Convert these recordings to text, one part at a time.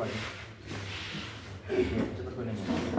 Chokwadi. Chabatwa nemunhu.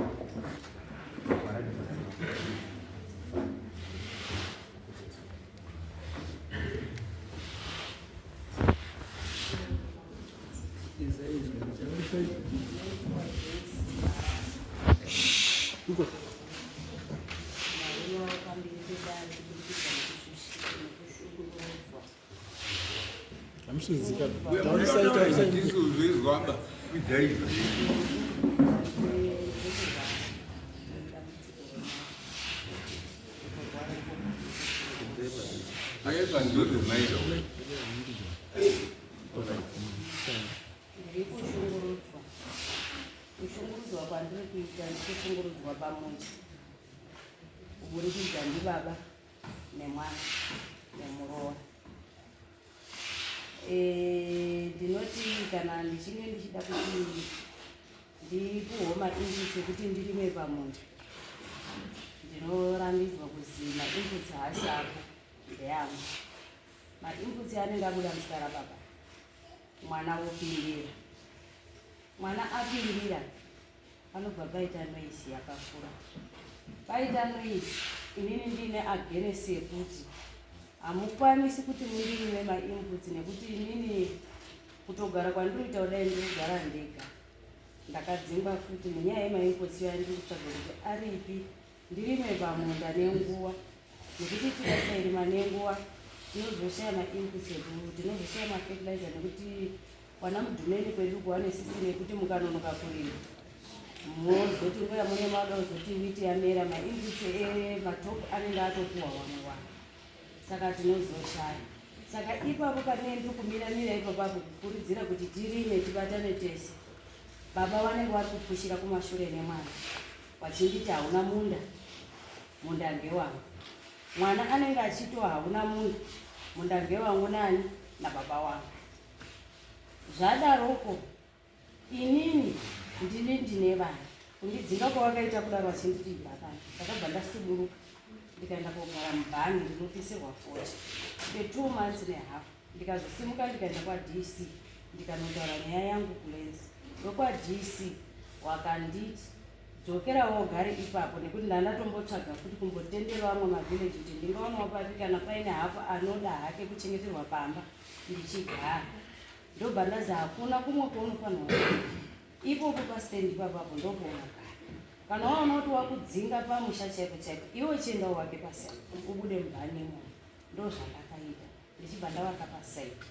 Ndiri kushungurudzwa. Kushungurudzwa kwandiri kuita ndikushungurudzwa pamusha kuburikidza ndibaba nemwana nemuroora. Eh, ndinoti kana ndichinge ndichida kuti ndipuhwo mainputs ekuti ndirime pamunda ndinorambidzwa kuzi mainputs haasi ako ndeangu. Mainputs anenge abuda muzita rababa mwana wopindira mwana apindira panobva paita noise yakakura paita noise inini ndiine agenesi yekuti hamukwanisi kuti mundirime mainputs nekuti inini kutogara kwandiri kuita kudai ndiri kugara ndega ndakadzingwa futi nenyaya yemainputs iyo andiri kutsvaga kuti aripi ndirime pamunda nenguva nekuti tikasairima nenguva tinozoshaya mainputs edu tinozoshaya mafertilizer nekuti Kwana Mudhumeni kwedu kuwane system yekuti mukanonoka kurima mozoti nguva yamune mada kuzoti witi yamera mainputs ematop anenge atopuwa vamwe vanhu saka tinozoshaya saka ipapo pane ndiri kumira mira ipapapo kukurudzira kuti tirime tibatane tese baba vanenge vari kupushira kumashure nemwana vachinditi hauna munda munda ngewangu mwana anenge achito hauna munda munda ngewangu nani nababa wangu Zvadaroko inini ndini ndine vana kundidzinga kwavakaita kudaro vachinditi ibva pano ndakabva ndasuduruka ndikaenda kogara mubhani ndinopisirwa foti petwo months nehalf ndikazosimuka ndikaenda kwadc ndikanotaura nyaya yangu kulenzi wekwadc wakanditi dzokera wogare ipapo nekuti ndandatombotsvaga futi kumbotendera vamwe mavillage kuti ndingaonawo papi kana paine hapo anoda hake kuchengeterwa pamba ndichigara ndobva ndazi hakuna kumwe kwaunofanirwa kuenda ipopo pastand ipapapo ndopounogara kana waona kuti wakudzinga pamusha chaipo chaipo iwe chienda uwake pasaidi ubude mubhani imomo ndozvandakaita ndichibva ndavaka pasaidi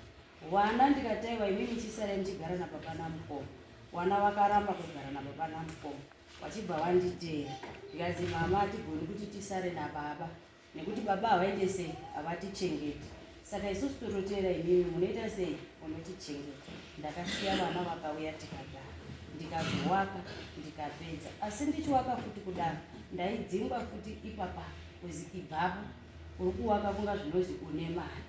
wana ndikataiwa imimi chisarai muchigara nababa namukoma wana vakaramba kugara nababa namukoma vachibva vanditeera ndikazi mama hatigoni kuti tisare nababa nekuti baba havaite sei havatichengeti saka isusu tototeera imimi munoita sei munotichengeta ndakasiya vana vakauya tikagara ndikazowaka ndikapedza asi ndichiwaka futi kudaro ndaidzingwa futi ipapa kuzi ibvapo uri kuwaka kunga zvinozi une mari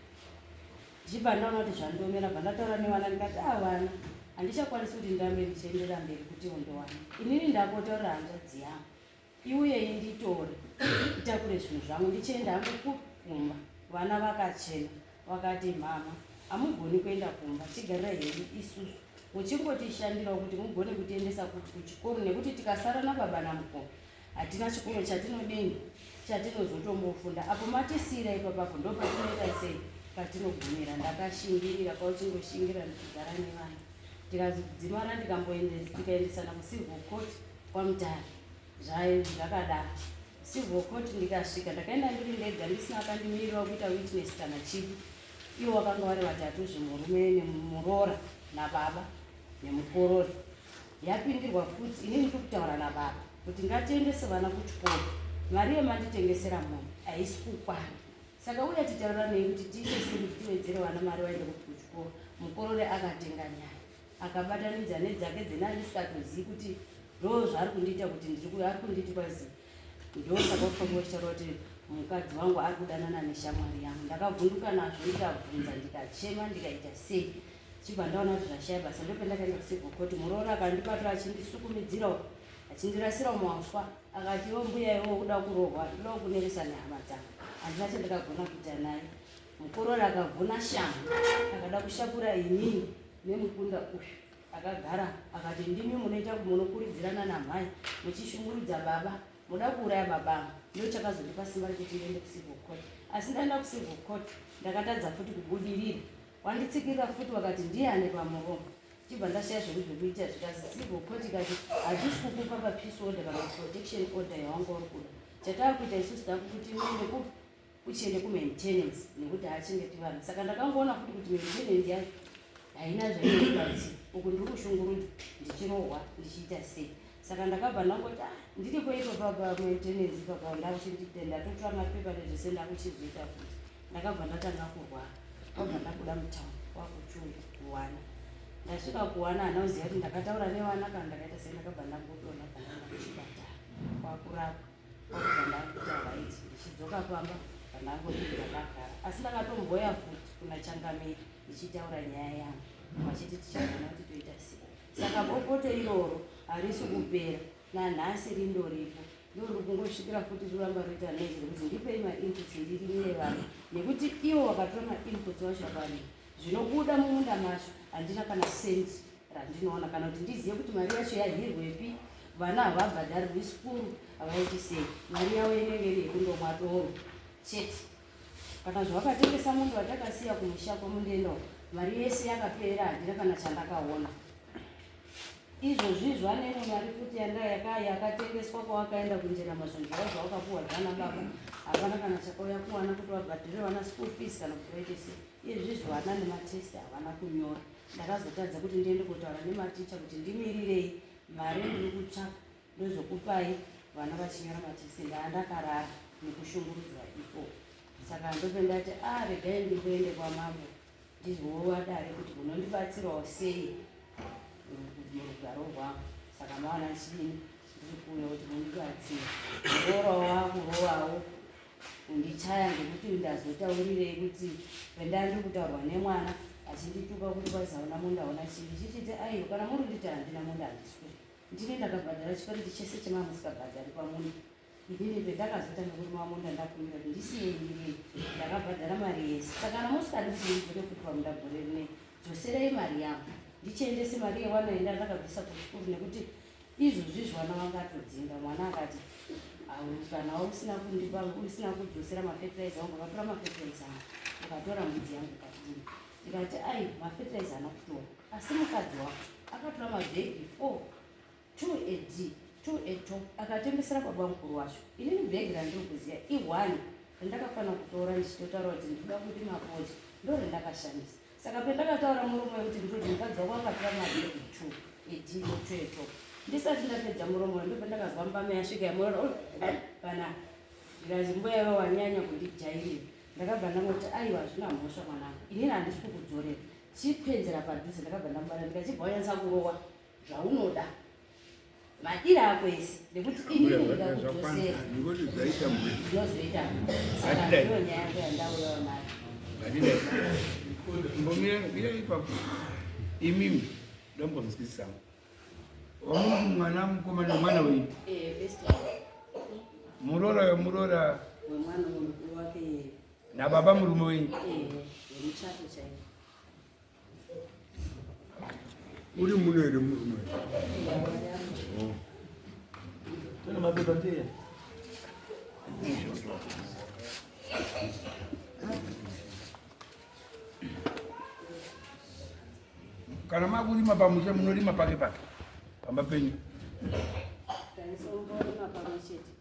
ndichibva ndaona kuti zvandiomera bva ndataura nevana ndikati a ah, vana handichakwanisi kuti ndirambe ndichiendera mberi kuti undowana inini ndakotaurira hanzvadzi yangu Iuye inditore itakure zvinhu zvangu ndichienda hangu kumba. Vana vakachena vakati mhamha hamugoni kuenda kumba chigarira henyu isusu muchingotishandirawo kuti mugone kutiendesa kuchikoro nekuti tikasara nababa namukoma hatina chikoro chatinodini chatinozotombofunda apo matisiira ipapapo ndopatinoita sei patinogumira ndakashingirira kwauchingoshingira ndichigara nevana tikazodzimara ndikaendesana kucivil court kwamutare Zvaive zvakadaro. Civil court ndikasvika ndakaenda ndiri ndega ndisina akandimirira kuita witness kana chipi. Ivo vakanga vari vatatu zvemurume nemuroora nababa nemukorori. Yapindirwa futi inini ndiri kutaura nababa kuti ngatiendese vana kuchikoro. Mari yemanditengesera mombe haisi kukwana. Saka uya titauranei kuti tiite sei kuti tiwedzere vana mari vaende kuchikoro. Mukorori akatenga nyaya. Akabatanidza nedzake dzena ndisikatozivi kuti ndo zvaari kundiita kuti ndiri ari kunditi kwazi ndosaka kufamba uchitaura kuti mukadzi wangu ari kudanana neshamwari yangu ndakavhunduka nazvo ndikabvunza ndikachema ndikaita sei chibva ndaona kuti zvashaya basa ndopendakaenda kucivil court muroora akandibata achindisukumidzira achindirasira mauswa akati iwe mbuya iwe ukuda kurohwa ndoda kukuneresa nehama dzangu handina chandakagona kuita naye mukorora akavhuna shamhu akada kushapura inini nemukunda uyu. Akagara akati ndimi munoita munokuridzirana namhai muchishungurudza baba muda kuuraya baba ndo chakazondipa simba rekuti ndiende kucivil court. Asi ndaenda kucivil court ndakatadza futi kubudirira. Wanditsikirira futi wakati ndiye ane pamuromo. Chibva ndashaya zveku zvekuita zvikazi civil court ikati hatisi kukupa pa peace order kana protection order yawanga uri kuda. Chataakuita isusu takukuti muende kupi uchiende kumaintenance nekuti haachengeti vanhu saka ndakangoona futi kuti maintenance yacho haina zvainobatsira uku ndiri kushungurudzwa ndichirohwa ndichiita sei saka ndakabva ndangoti ah, ndiripo ipapa pamaintenance ipapa ndakuchindite ndatotora mapepa nezvese ndakuchizoita futi ndakabva ndatanga kurwara kwabva ndabuda mutown kwakuchiuya kuwana ndasvika kuwana hana kuziva kuti ndakataura nevana kana ndakaita sei ndakabva ndangodonha pandaenda kuchipatara kwakurapwa kwakubva ndakuita right ndichidzoka pamba pandangoti ndakagara asi ndakatomboya futi kuna changamire ndichitaura nyaya yangu vachiti tichaona kuti toita sei saka bopoto iroro harisi kupera nanhasi rindoripo ndoriri kungosvikira futi roramba roita noise rekuti ndipei mainputs ndirimire vanhu nekuti ivo vakatora mainputs vacho vakarima zvinobuda mumunda macho handina kana cent randinoona kana kuti ndizive kuti mari yacho yahirwepi vana havabhadharirwi sikuru havaiti sei mari yavo inenge iri yekundomwa doro chete kana zvavakatengesa mundu watakasiya kumusha kwamundenda mari yese yakapera handina kana chandakaona izvozvi zvane imwe mari futi yanga yakatengeswa kwawakaenda kunjerama zvinhu zvavo zvawakapuwa zvana baba hapana kana chakauya kuwana kuti vabhadhire vana school fees kana kuti vaite sei izvizvi vana nematest havana kunyora Ndakazotadza kuti ndiende kotaura nematicha kuti ndimirirei mari ndiri kutsvaka ndozokupai vana vachinyora matisi ndaandakarara nekushungurudzwa ikoko saka ndope ndati a ah, regai ndimboende kwamambo ndizwowo vadare kuti munondibatsirawo sei murugaro rwangu saka mawana chii ndiri kuuya kuti mundibatsire rorawo wakurowawo Kundichaya ngekuti ndazotaurirei kuti pendaa ndiri kutaurwa nemwana achindituka kuti kwazi hauna munda hauna chii ndichichiti aiwa kana muri kunditi handina munda handiswiri ndini ndakabhadhara chikwereti chese chemamusikabhadhari pamunda inini pendakazotanga kurima munda ndakumbira kuti ndisiyei ndirime ndakabhadhara mari yese saka kana musikadi kuti ndidzoke futi pamunda gore rinei dzoserei mari yangu ndichiendese mari yewana enda ndakabvisa kuchikuru nekuti Izvozvi izvi vana vangatodzinga mwana akati kana usina kundipa usina kudzosera mafertilizer angu ukatora mafertilizer angu ukatora mbudzi yangu ukadini ndikati ai mafertilizer ana kutora asi mukadzi wako akatora mabhegi 4 2 ad 2 eto akatembesera baba mukuru wacho inini bhegi randiri kuziva i1 randakafanira kutora ndichitotaura kuti ndikuda kuti mapodya ndo randakashandisa Saka pendakataura murume wekuti ndinoti mukadzi wako akatora mabhegi two edhii two eto ndisati ndapedza muromo uyu ndopendakazwa mbama yasvika yamurora oh, pana ndikazi mbuya iwe wanyanya kundijairira ndakabva ndangoti aiwa hazvina mhosva mwanangu inini handisi kukudzorera chipenzera padhuze ndakabva ndamubata ndikachibva wanyatsa kurowa zvaunoda madira ako ese nekuti inini ndikakudzosera ndinozoita saka ndiyo nyaya yangu yandauyawo nayo mbomira ipapo imimi ndombonzwisisa wamunoti mwana mukomana mwana wenyu eh, muroora wemuroora nababa murume wenyu eh, Uri muno here murume? Oh. Tuna mapepa pia. Kana makurima pamusha munorima pake pake pamba penyu. Taisomborima pamwe chete.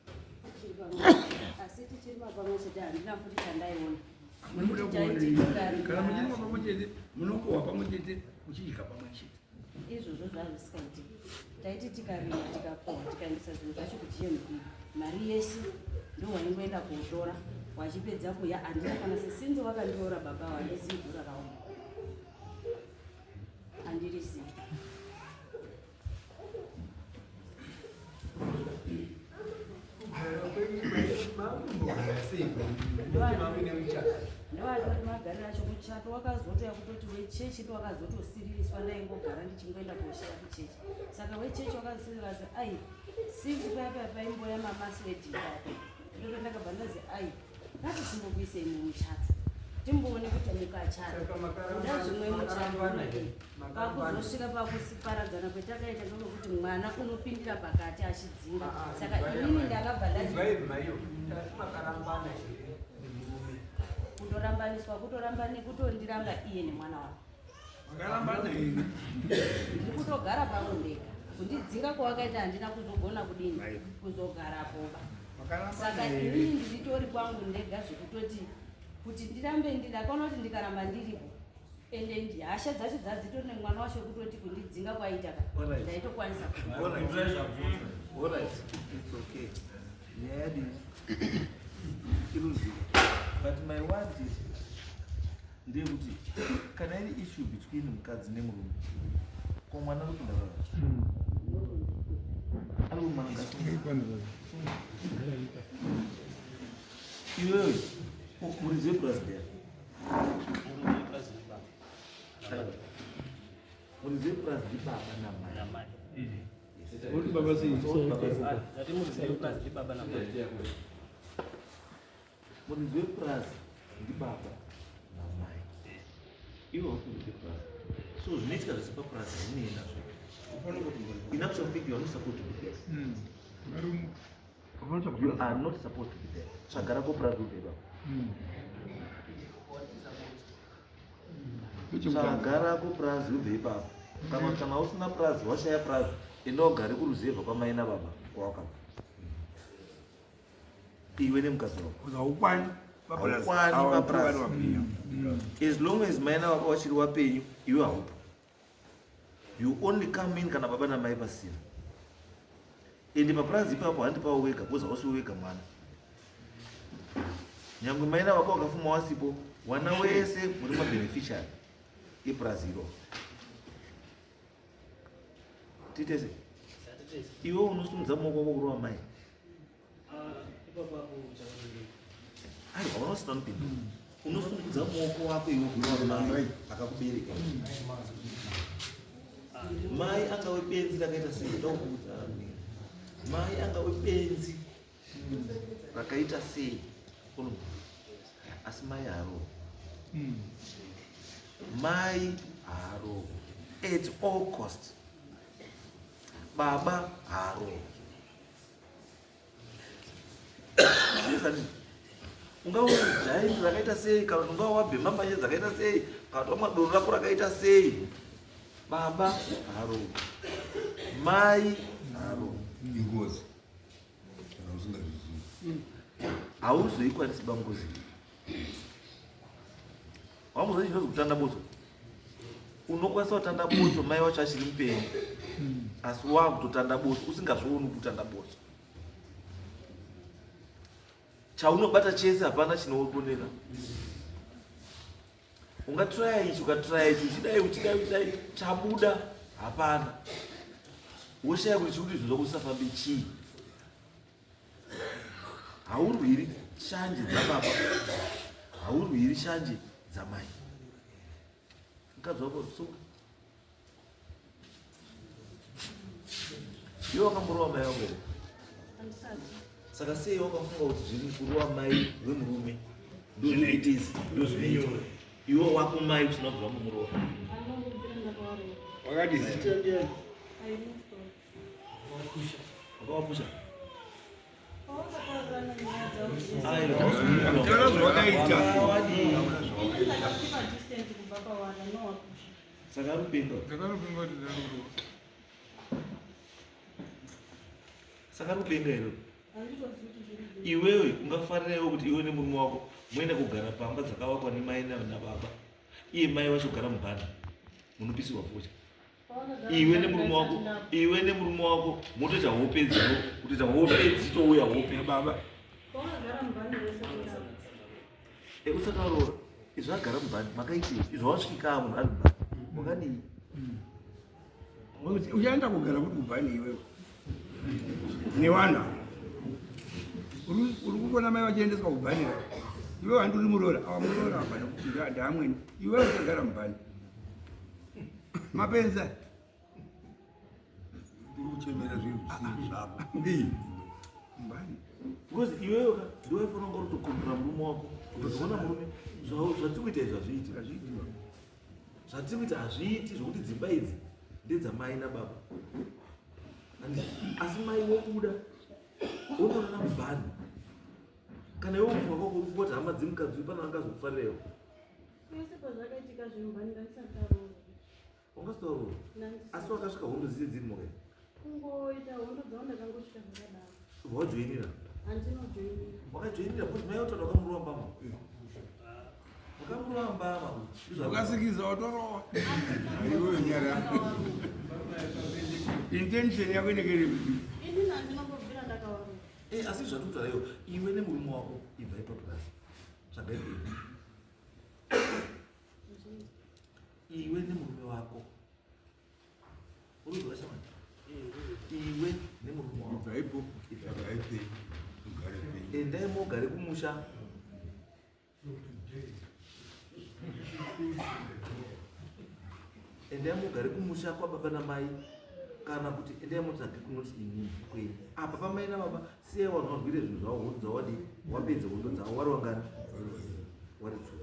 Asi tichirima pamwe chete handina futi chandaiona. Kana muchirima pamwe chete munokohwa pamwe chete muchidya pamwe chete. Izvozvo zvazvisikaiti. Taiti tikarima tikakohwa tikaendesa zvinhu zvacho kuGMB mari yese ndowaingoenda kotora wachipedza kuya handina kana sesinzi wakandiora baba wandizivi dhora rawo handirizivi. Ndoatori magariro acho muchato wakazotoya kutoti wechechi ndowakazotosiririswa ndaingogara ndichingoenda koshaya kuchechi saka wechechi wakazosirira se ai since paya paya paimboya mamasi wedding paya paya ndoto ndakabva ndazi ai ngatisimbokuisei mumuchato Timboone kuti mukachata kuda zvimwe muchato unodii. Pakuzosvika pakusiparadzana kwetakaita ndokwekuti mwana unopindira pakati achidzinga. Saka inini ndakabva ndati kutorambaniswa kutorambani kutondiramba iye nemwana wake. Makarambana here? Ndiri kutogara pangu ndega. Kundidzinga kwawakaita handina kuzogona kudini kuzogarapoba. Saka inini ndiritori kwangu ndega zvekutoti kuti ndirambe ndakaona kuti ndikaramba ndiripo ende hasha dzacho dzadzitori nemwana wacho kutoti kundidzinga kwaita ka ndaitokwanisa. Alright, it's okay. Nyaya yadini iruzika, but my word is ndeyekuti kana iri issue between mukadzi nemurume, ko mwana ari kupinda baba ari kumwana iwewe muridzi wepurazi there, muridzi wepurazi ndibaba namai. Uri baba sei? Muridzi wepurazi ndibaba namai, iwe hausi muridzi wepurazi, so zvinoitika zvese papurazi zvinei nazvo. In actual fact, you are not supposed to be there. You are not supposed to be there. Tsvaga rako purazi ubve baba. Tsvaga rako purazi ubve ipapo. Kana usina purazi, washaya purazi, enda ugare kuruzevha kwamai nababa kwawakabva iwe nemukadzi wako. Haukwani. Haukwani papurazi. As long as mai nababa vachiri wapenyu, iwe haupo. You only come in kana baba namai pasina. Ende papurazi ipapo handi pawo wega, because hausi wega mwana. Nyangwe mai nababa wakafuma wasipo, wana wese muri mabeneficiary epurazi iroro. Tiite sei? Iwe unosumudza maoko ako kurova mai? Aiwa, unosina mupinda. Unosumudza maoko wako iwe kurova mai akakubereka? Mai angave benzi rakaita sei, ndakuudza, mai angave benzi rakaita sei, asi mai harovi. Mai harovi at all cost. Baba harovi. Ungava jaini rakaita sei, kana kuti ungava wabhema mbanje dzakaita sei, kana kuti wamwa doro rako rakaita sei, baba harovi, mai harovi. Ingozi kana usingazvizivi. Hauzoikwanisi bangozi. Wamuzoi chinozi kutanda botso. Unokwanisa kutanda botso mai wacho achiri mupenyu, asi wakutotanda botso usingazvioni kutanda botso. Chaunobata chese hapana chinooneka. Ungatraya ichi, ukatraya ichi, uchidai, uchidai, uchidai, chabuda hapana. Woshaya kuti chikuti zvinhu zvako zvisafambi chii. Haurwiri shanje dzababa, haurwiri shanje dzamai. Mukadzi wako sunga. Iwe wakamborova mai wako here? Saka sei wakafunga kuti zviri kurova mai wemurume ndozvinoitisi, ndozvinoita iwe wako mai usina kubva mumurova? Wakati zita ndiani? Wakawapusha? Taura zvawakaita. Saka rupenga. Saka rupenga iro. Iwewe ungafarira iwe kuti iwe nemurume wako muende kugara pamba dzakavakwa nemai nababa, iye mai vacho kugara mubhana munopisirwa fodya, iwe nemurume wako, iwe nemurume wako motoita hope dzino kutoita hope dzichitouya hope? Baba. Usati waroora izvo agara mubhani makaitei? Izvo wasvika munhu ari mubhani wakadii? Uchaenda kugara kuti kubhani iwewe newana uri kuvona mai vachiendeswa kubhani ra iwewe handi uri muroora awa muroora apa nekuti ndaamweni, iwewe uchagara mubhani mapenza. Uri kuchemera zvinhu zvisiri zvako. Mubhani. Because iwewe ka ndiwaifanira kunga utokombera murume wako, kutoona murume. Zvatiri kuita izvi hazviiti. Zvatiri kuita hazviiti zvokuti dzimba idzi ndedzamai nababa. Asi mai wobuda wonorara mubhani. Kana iwe kufunga kwako uri kufunga kuti hama dzemukadzi uyu pane vangazokufarirewo. Pese pazvakaitika zvemubhani ndandisati ndaroorwa. Wangasitaroorwa? Asi wakasvika hondo dzese dziri moka? Kungoita hondo dzavo ndakangosvika zvakadaro. Wajoinira? Handinojoinira. Wakajoinira because mai otaura wakamurova mbama. Wakamurova mbama. Wakasikiza watorowa. Iwe nyara. Intention yako inenge iri. Ini handinombobvira ndakawarova. Eh, asi zvatutaura iwe, iwe nemurume wako ibva ipapurazi. Tsvagai kuenda. Iwe nemurume wako. Urikuziva shamani? Iwe nemurume wako. Ibva ipo, tsvagai penyu, mugare penyu. Endai mogare kumusha. Endai mugare kumusha kwababa namai kana kuti endai mutsvage kunoti inini kwenyu. Apa pamai nababa siyai vanhu varwire zvinhu zvavo hondo dzawadii wapedza hondo dzavo wari wangani wari two.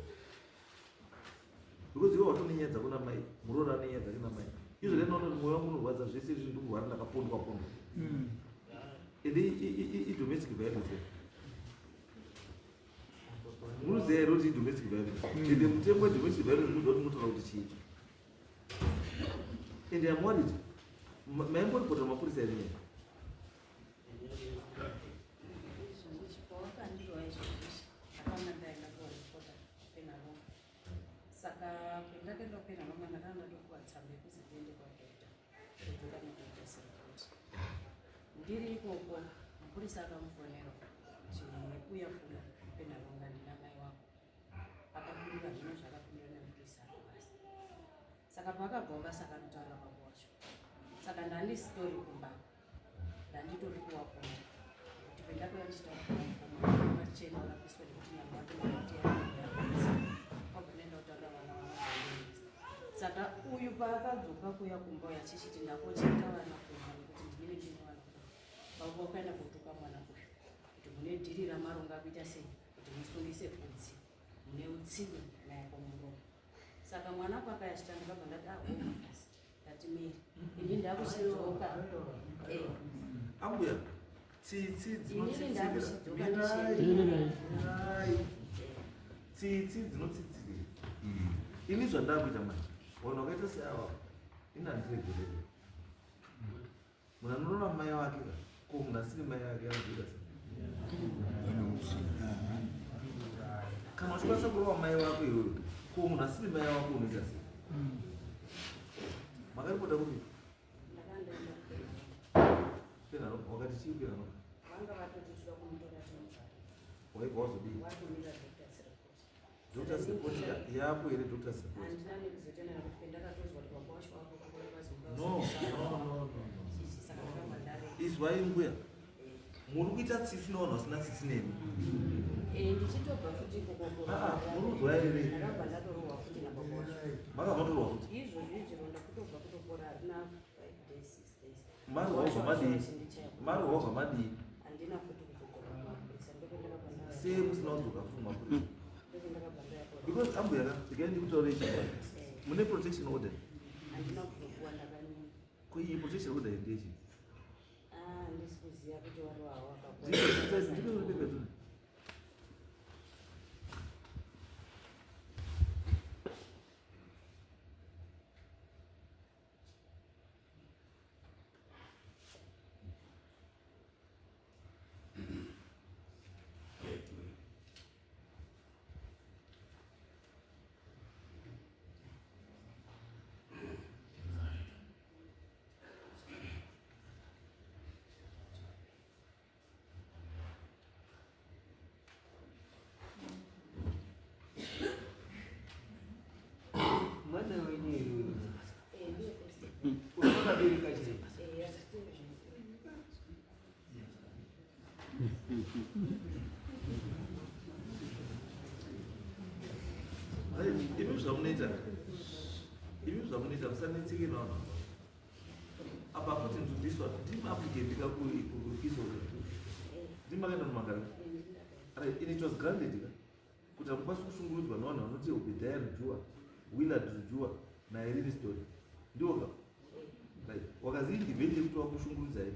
Because iwe watone nyaya dzako namai muroora ane nyaya dzake namai. Izvo ndinoona kuti mwoyo wangu unorwadza zvese izvi ndikurwara ndakapondwa pondwa. Ende i domestic violence. Munoziva here kuti i-domestic violence? Ende mutemo wedomestic violence munoziva kuti munotaura kuti chii? Ende I'm worried. Maimboripota mapurisa here nyaya? Hapana ndaenda koripota penaroma. Saka pendakaenda kupenaroma ndakanga ndatopuwa tsamba yekuzi ndiende kwadokta kudzoka nedoctor's report. Ndiri ikoko mupurisa akamufonera kuti uya kuno penaroma ndina mai wako. Akapindura zvino zvakapindura nemupurisa basi. Saka paakabva basa akanotaura baba wacho. Saka ndandisitori kumba. Ndanditori kuwaponda. Kuti pendakauya ndichitaura kumukoma chena urapiswa nekuti nyama yako ndakati yarwadza. Kwabva ndaenda kutaurira vana vangu. Saka uyu paakadzoka kuuya kumba uyu achichiti ndakochengeta vana kumba nekuti ndinenge ndine vana kumba. Baba vakaenda kotuka mwana uyu kuti mune dhiri ramaronga kuita sei kuti musungise kudzi mune utsinye naye kumuromo. Saka mwana pakaya achitanga ndabva ndati ah oh basi ndati miri ini ndakuchidzoka. Ambuya tsitsi Inini ndakuchidzoka dzinotsitsira. ndichienda. Mirai. Tsitsi dzinotsitsirira. Ini zvandakuita manje. Vanhu vakaita seava ini handiregereri. Munhu anorora mai wake ka ko munhu asiri mai wake anozoita sei? Kana uchikwanisa kurova mai wako iwewe ko munhu asiri mai wako unoita sei? Makaripota kupi? Ndakandaenda Penaro wakati chii penaro? vanga vatoti toda kumutora timudzare. Waibva wazodii? Watumira doctor's report. Doctor's report yako here doctor's report? Handina nekuzotenda nekuti pendakatozwa kuti baba wacho wako kakura vazomuka No, no, no, no, no. Saka ndakabva ndarega. Izwai mbuya. Muri kuita tsitsi nevanhu vasina tsitsi nemi. Ndichitobva futi ikoko. Ah, muri kuzwa here? Ndakabva ndatorohwa futi nababa wacho. Makabva matorohwa futi? Izvozvi zvironda kutobva kutopora na 5 days 6 days. Marohwa zvamadii? Marohwa zvamadii? Handina futi kuzodzoka kumapurisa ndopendakabva ndaya. Sei musina kudzoka futi kumapurisa? Ndopendakabva ndaya kora. Because ambuya ka, regai ndikutaurei chokwadi. Mune protection order. Handina kuzopuwa ndakanyima. Ko iyi protection order ndeyechii? Ah, handisi kuziva kuti warohwa wakapuwa. Ndiko pepa dzino. Mwana wenyu iyoyo wakabereka chii? Imi zvamunoita, imi zvamunoita musanetseke nevanhu. Apa according to this one, ndimi applicant ndikakuiso. Ndimi makaenda nomagara. Right, and it was granted ka? Kuti hamukwanisi kushungurudzwa nevanhu vanoti Obediah Rujua, Willard Rujua naIrene Story. Ndiwo ka? Right. Wakazi indivheti yekuti wakushungurudzai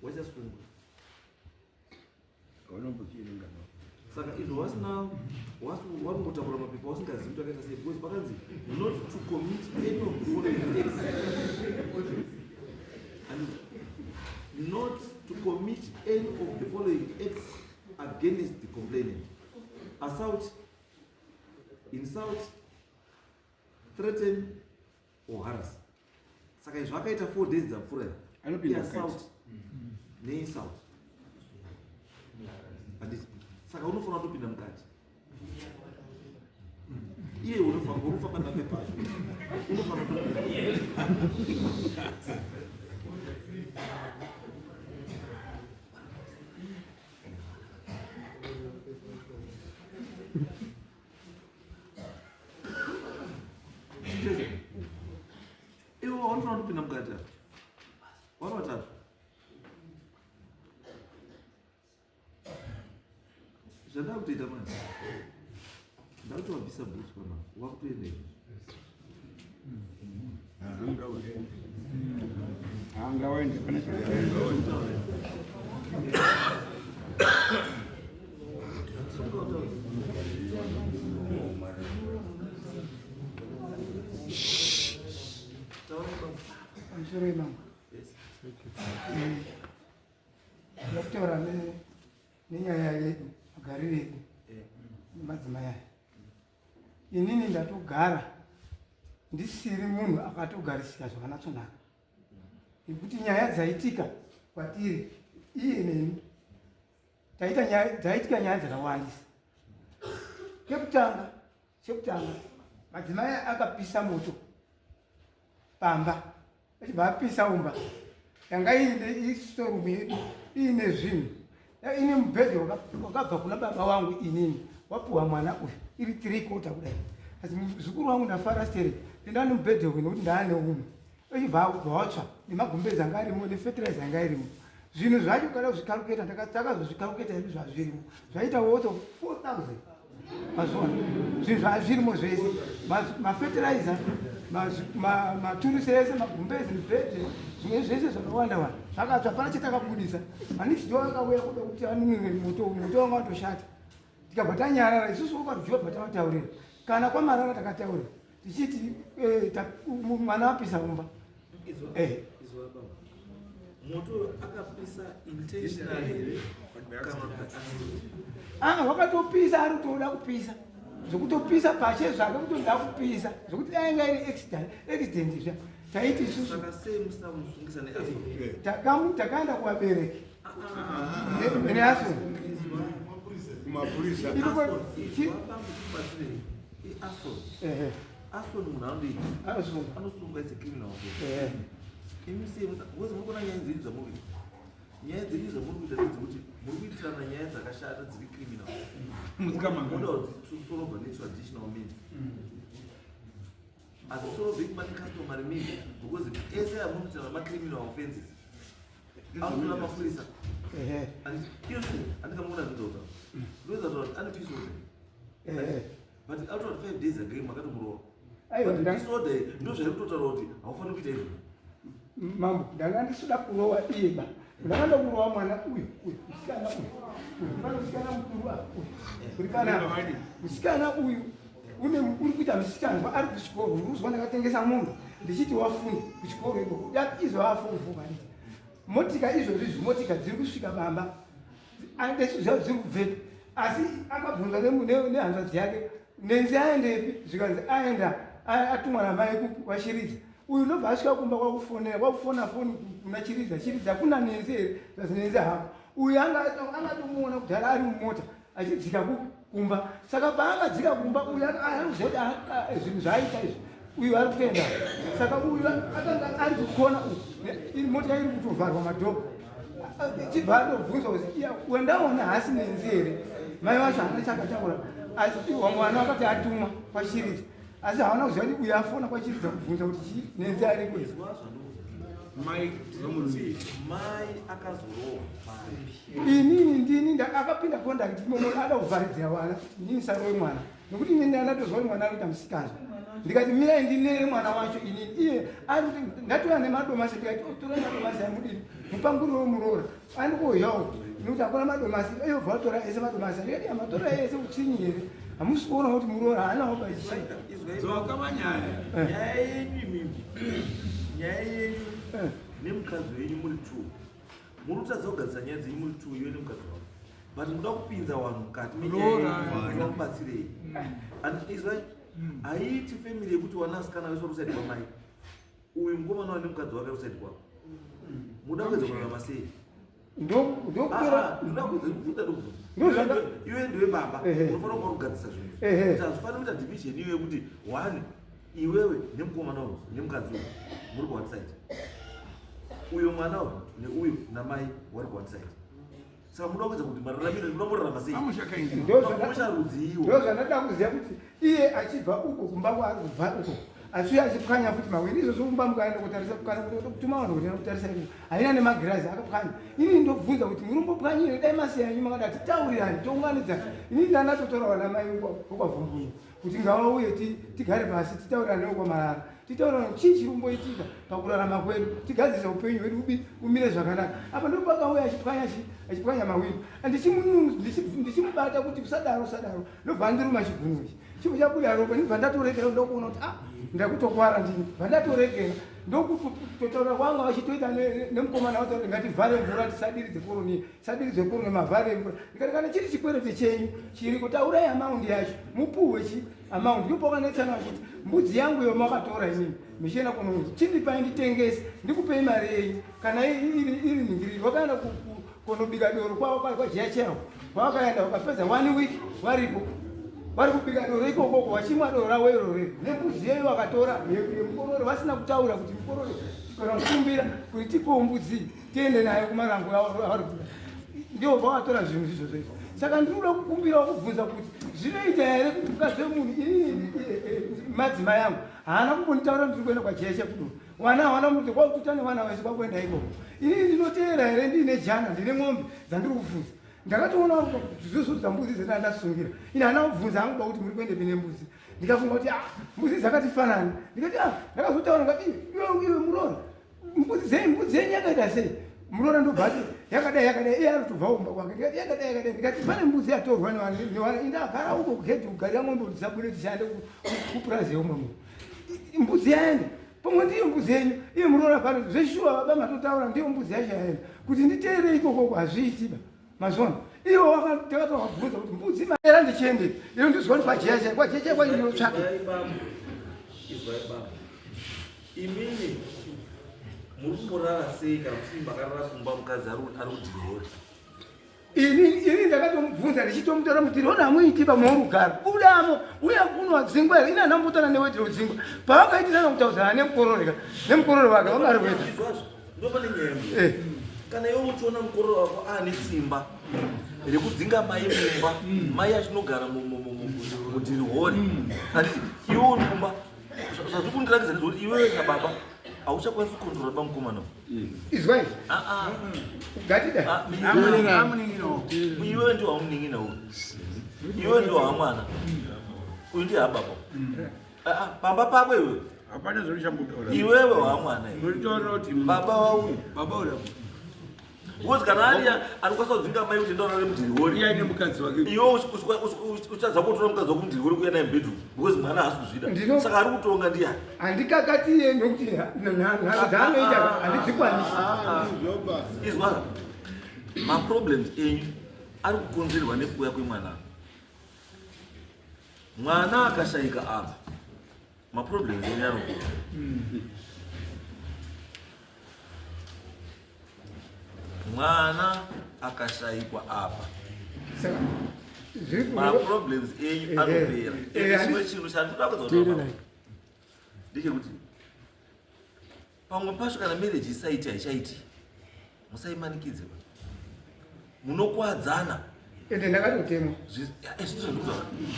wachasungwa. Unombochiverenga no. Saka izvo wasina wakungotakura mapepa wasingazivi kuti akaita sei because pakanzi not to commit any of the following acts. And not to commit any of the following acts against the complainant. Assault, insult, threaten or harass. Saka izvo akaita 4 days dzapfuura iyi. Anopinda Assault mukati. neinsult. Handiti. Saka unofanira kutopinda mukati. Iye unofamba namapepa acho. Unofanira kutopinda. Iwe unofanira kutopinda mukati apa. Vari vatatu. Zvandakutoita manje. Ndakutovabvisa bhutsu pana. Wakutoenda izvo. Haangawaende pane chakaenda. Sunga utaure. Taura baba. Pamusoro imambo. Yes. Ndoda kutaura nenyaya yedu, magariro edu nemadzimai aya. Inini ndatogara ndisiri munhu akatogarisika zvakanatsonaka, nekuti nyaya dzaitika kwatiri iye neni taita nyaya dzaitika nyaya dzakawandisa. Chekutanga madzimai akapisa moto pamba, achibva apisa umba yanga iine storeroom yedu iine zvinhu, ine mubhedha wakabva kuna baba wangu inini wapuwa mwana uyu iri 3 quarter kudai. Asi muzukuru wangu ndafara stere ndane mubhedha uyu nekuti ndaane umwe, achibva watsva nemagumbezi anga arimo nefetiraiza anga irimo. Zvinhu zvacho kana kuzvikalkuleta, takazozvikalkuleta hedu zvazvirimo zvaita worth of 4000 mazviona. Zvinhu zvazvirimo zvese, mafetiraiza, maturusi ese, magumbezi, mibhedhe, zvimwe zvese zvakawanda wanda zvakatsva. Pana chetakabudisa handichidiwa akauya kuda kuti anunure moto uyu, moto wanga watoshata. Tikabva tanyarara isusu kwaRujuwa, bva tavataurira kana kwaMarara takataurira tichiti mwana apisa umba. Izwa baba. Moto akapisa intentionally here kana kuti accident? Ah, wakatopisa ari kutoda kupisa zvekutopisa pashe zvake, kutoda kupisa zvekuti dai inga iri accident zva taiti isusu. Saka sei musina kumusungisa neassault? Takaenda kuvabereki nearson. Kumapurisa. Izwa baba, tibatsirei. Iassault. Arson munhu anoita. Anosungwa. Anosungwa, is a criminal offense. Imi sei because muri kuona nyaya dzenyu dzamuri kuita. Nyaya dzenyu dzamuri kuita ndedzekuti muri kuitirana nyaya dzakashata dziri criminal. Mudzikamanga. Munoda kudzisolva netraditional means. Hadzisolveki mane customary means because ese amunoitana macriminal offenses. Anotora mapurisa. Iyo handikamuona zvinzota. Ndoedza kuti ane peace order. But out of 5 days ago makatomurova. Aiwa, But disorder ndo zvairi kutotaura kuti haufaniri kuita izvo. Mambo, ndanga ndisida kurova iye ba, ndanga ndokurova mwana uyu uyu, musikana uyu uyu. Pane musikana mukuru apa uyu uri panapa. Musikana uyu une uri kuita musikanzwa ari kuchikoro. Ndikuzwa ndakatengesa munhu ndichiti wafunde kuchikoro ikoko, izvo afomufoka nditi motika izvozvi izvi motika dziri kusvika bamba andesiziva dziri kubvepi. Asi akabvunza nehanzvadzi yake, Nenzi aendepi? Zvikanzi aenda atumwa namai kwaChiridza. Uyu ndobva asvika kumba kwakufonera, kwakufona foni kuna Chiridza. Chiridza, kuna Nenzi here? Zvazi Nenzi hako. Uyu angatomuona kudhara ari mumota achidzika kumba. Saka paakadzika kumba uyu anoziva kuti zvinhu zvaaita izvi, uyu ari kutoenda. Saka uyu akanga ari kukona uku, mota iri kutovharwa madhoo, chibva atobvunzwa kuti, "Iya, wendaona hasi Nenzi here?" Mai vacho haana chakataura, asi wamwe vana vakati atumwa kwaChiridza, asi haana kuziva kuti uyu afona kwaChiridza kubvunza kuti chii, Nenzi ariko here. Izwa zvandokuudza. Mai vamurume. Mai akazorohwa papi? Inini ndini akapinda conduct imomo ada kuvharidzira vana inini sarove mwana nekuti inini anatozwa kuti mwana anoita musikana ndikati mirai ndinere mwana wacho inini iye ndatouya nemadomasi ndikati oh, torai madomasi amudini mupanguriro muroora andikuuyawo nekuti akuna madomasi iyo vatora ese madomasi ndikati amatora ese utsinyi here hamusi kuona kuti muroora haanawo baidzoka manyaya eh. nyaya yenyu imimi nyaya yenyu eh. nemukadzi wenyu muri two muri kutadza kugadzisa nyaya dzenyu muri two iwe nemukadzi wako but muda kupinza vanhu mukati menyaya and izwai haiiti family yekuti wanasikana vese vari kusaidi kwamai uyu mukomana wane mukadzi wake kusaidi kwako muda kuedza kurarama sei iwe ndiwe baba unofanira kuva kugadzisa zvinhu hazvifaniri kuita division iyo yekuti one iwewe nemukomana uyu nemukadzi uyu muri kuone side uyo mwana uyu neuyu namai wari kuone side saka muda kuedza kuti mararamiro muda kurarama sei Pamusha rudziiwo ndozvandada kuziva kuti iye achibva uko kumba kwaari kubva uko achiuya achipwanya futi mawiri izvozvo kumba mukaenda kutarisa kana kutuma vanhu kuti kutarisa iko haina nemagirazi akapwanya ini ndobvunza kuti muri mbopwanyire dai masiya yenyu makada titaurirani tounganidza ini ndanatotora vana mai vokwavhumbunya kuti ngavauye tigare pasi titaurirane vokwamarara titaura chii chiri kumboitika pakurarama kwedu tigadzirisa upenyu hwedu ubi umire zvakanaka apa ndipo pakauya achipwanya achipwanya mawiri ndichimubata kuti usadaro usadaro ndobva andiruma chigunwe ichi chibva chabuda ropa ndibva ndatoregera ndokuona kuti ah ndakutokwara ndini bva ndatoregera ndokutotaura kwanga vachitoita nemukomana vataura ngativhare mvura tisadiridze koroni tisadiridze koroni mavhare mvura ndikati kana chiri chikwerete chenyu chiriko taurai amaundi yacho mupuhwe chi amount ndipo pakanetsana vachiti mbudzi yangu iyo makatora inini michienda kunounza chindipai nditengese ndikupei mari yenyu kana iri ningiriri vakaenda kunobika doro kwajeyachewo kwavakaenda vakapedza one week varipo vari kubika doro ikokoko vachimwa doro ravo iro rero nembudzi yeyo vakatora yemukororo vasina kutaura kuti mukororo kana kukumbira kuti tipewo mbudzi tiende nayo kumarango avari kuda ndivo vakatora zvinhu izvozvo izvo saka ndinoda kukumbirawo kubvunza kuti zvinoita here kuti mukadzi wemunhu inini eh, eh, madzimai angu haana kumbonditaura ndiri kuenda kwajeche kudo wana hawana muti kwakututa nevana vese kwakuenda ikoko inini ndinoteera here ndiine jana ndine ng'ombe dzandiri kubvunza ndakatoona zvizvozvo dzambudzi dzenda ndasungira ini haana kubvunza hangu ba kuti muri kuendepi nembudzi ndikafunga kuti ah mbudzi dzakatifanani ndikati ah ndakazotaura ndikati iwe iwe muroora mbudzi dzei mbudzi yenyu yakaita sei munoona ndobva ati yakadai yakadai iye anotobva kumba kwake ndikati yakadai yakadai ndikati pane mbudzi yatorwa nevanhu indagara uko kugedhi kugarira mombe kuti dzisabude tichaende kupurazi yeumwe munhu mbudzi yaenda pamwe ndiyo mbudzi yenyu iye munoona pano zveshuwa baba matotaura ndiyo mbudzi yacho yaenda kuti nditeere ikokoko hazviitiba mazvona ivo takatowabvunza kuti mbudzi maera ndichiende ino ndizwa kuti kwajecha kwajecha kwainotsvaka imimi muri kumborara sei kana kuti makarara kumba mukadzi ari kudhirori ini ini ndakatomubvunza ndichitomutora kuti rona hamuiti pamuurugara budamo uya kuno wadzingwa here ini handambotana newetiro udzingwa pavakaitirana kutaudzana nemukorore ka nemukorore wake vanga ari kuita ndopane nyaya eh. kana iwe uchiona mukororo wako aane simba rekudzinga mai mumba mai achinogara mudhirihori handiti iwe uri kumba zvazviri kundiratidza ndezvekuti iwewe sababa hauchakwanisi kukontrola bamukomana izwai ah, ah. gatida ah, iwewe ndiwo hamunin'ina uyu iwewe ndiwo hamwana uyu ndiye hababa pamba pako iwewe hapana zvauchambotaura iwewe wamwana baba wauyu baba uya because kana ari anokwanisa kudzinga mai kuti ndaona remudhirihori iye aine mukadzi wake iwe uchadza kutora mukadzi wako mudhirihori kuya naye mubedroom because mwana haasi kuzvida saka ari kutonga ndiyani handikakatiye nokuti nharo dzaanoita handidzikwanisi izwa maproblems enyu ari kukonzerwa nekuuya kwemwana mwana akashaika apa maproblems enyu anokura mwana akashaikwa apa maproblems enyu anopera chimwe chinhu chandinoda kuzoa ndechekuti pamwe pacho kana marriage isaiti haichaiti musaimanikidze munokwadzana ende ndakatotemwa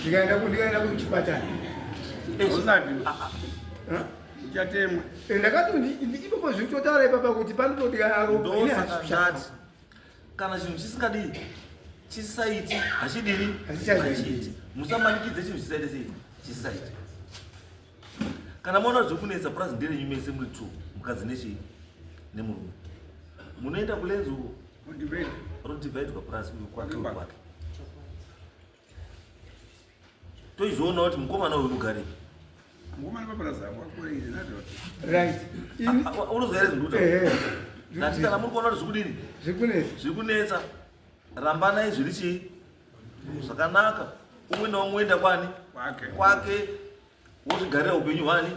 ndikaenda ndikaenda kuchipatara ah, ah. Uchatemwa. Ndakati ipopo zviri kutotaura ipapa kuti panotodya ropa. Ndosaka ndati kana chinhu chisingadii chisaiti hachidini Hachichaiti. Musamanikidze chinhu chisaite sei chisaiti. Kana maona zvekunetsa purazi nderenyu mese muri two, mukadzi nechii nemurume, munoenda kulenzi uko Udivide. rodivhaidwa purazi, uyu kwake, uyu Kwake. Kwake. Toizoona kuti mukomana uyu unogarepi. Mukomana papurazi apo akure izi nadzo. Right. Unozwa here zvinhu? Ehe. Ndati kana muri kuona kuti zvikudini Zvikunetsa. Zviri kunetsa, rambanai zviri chii zvakanaka, umwe naumwe oenda kwani Kwake. Kwake, wozvigarira upenyu hwani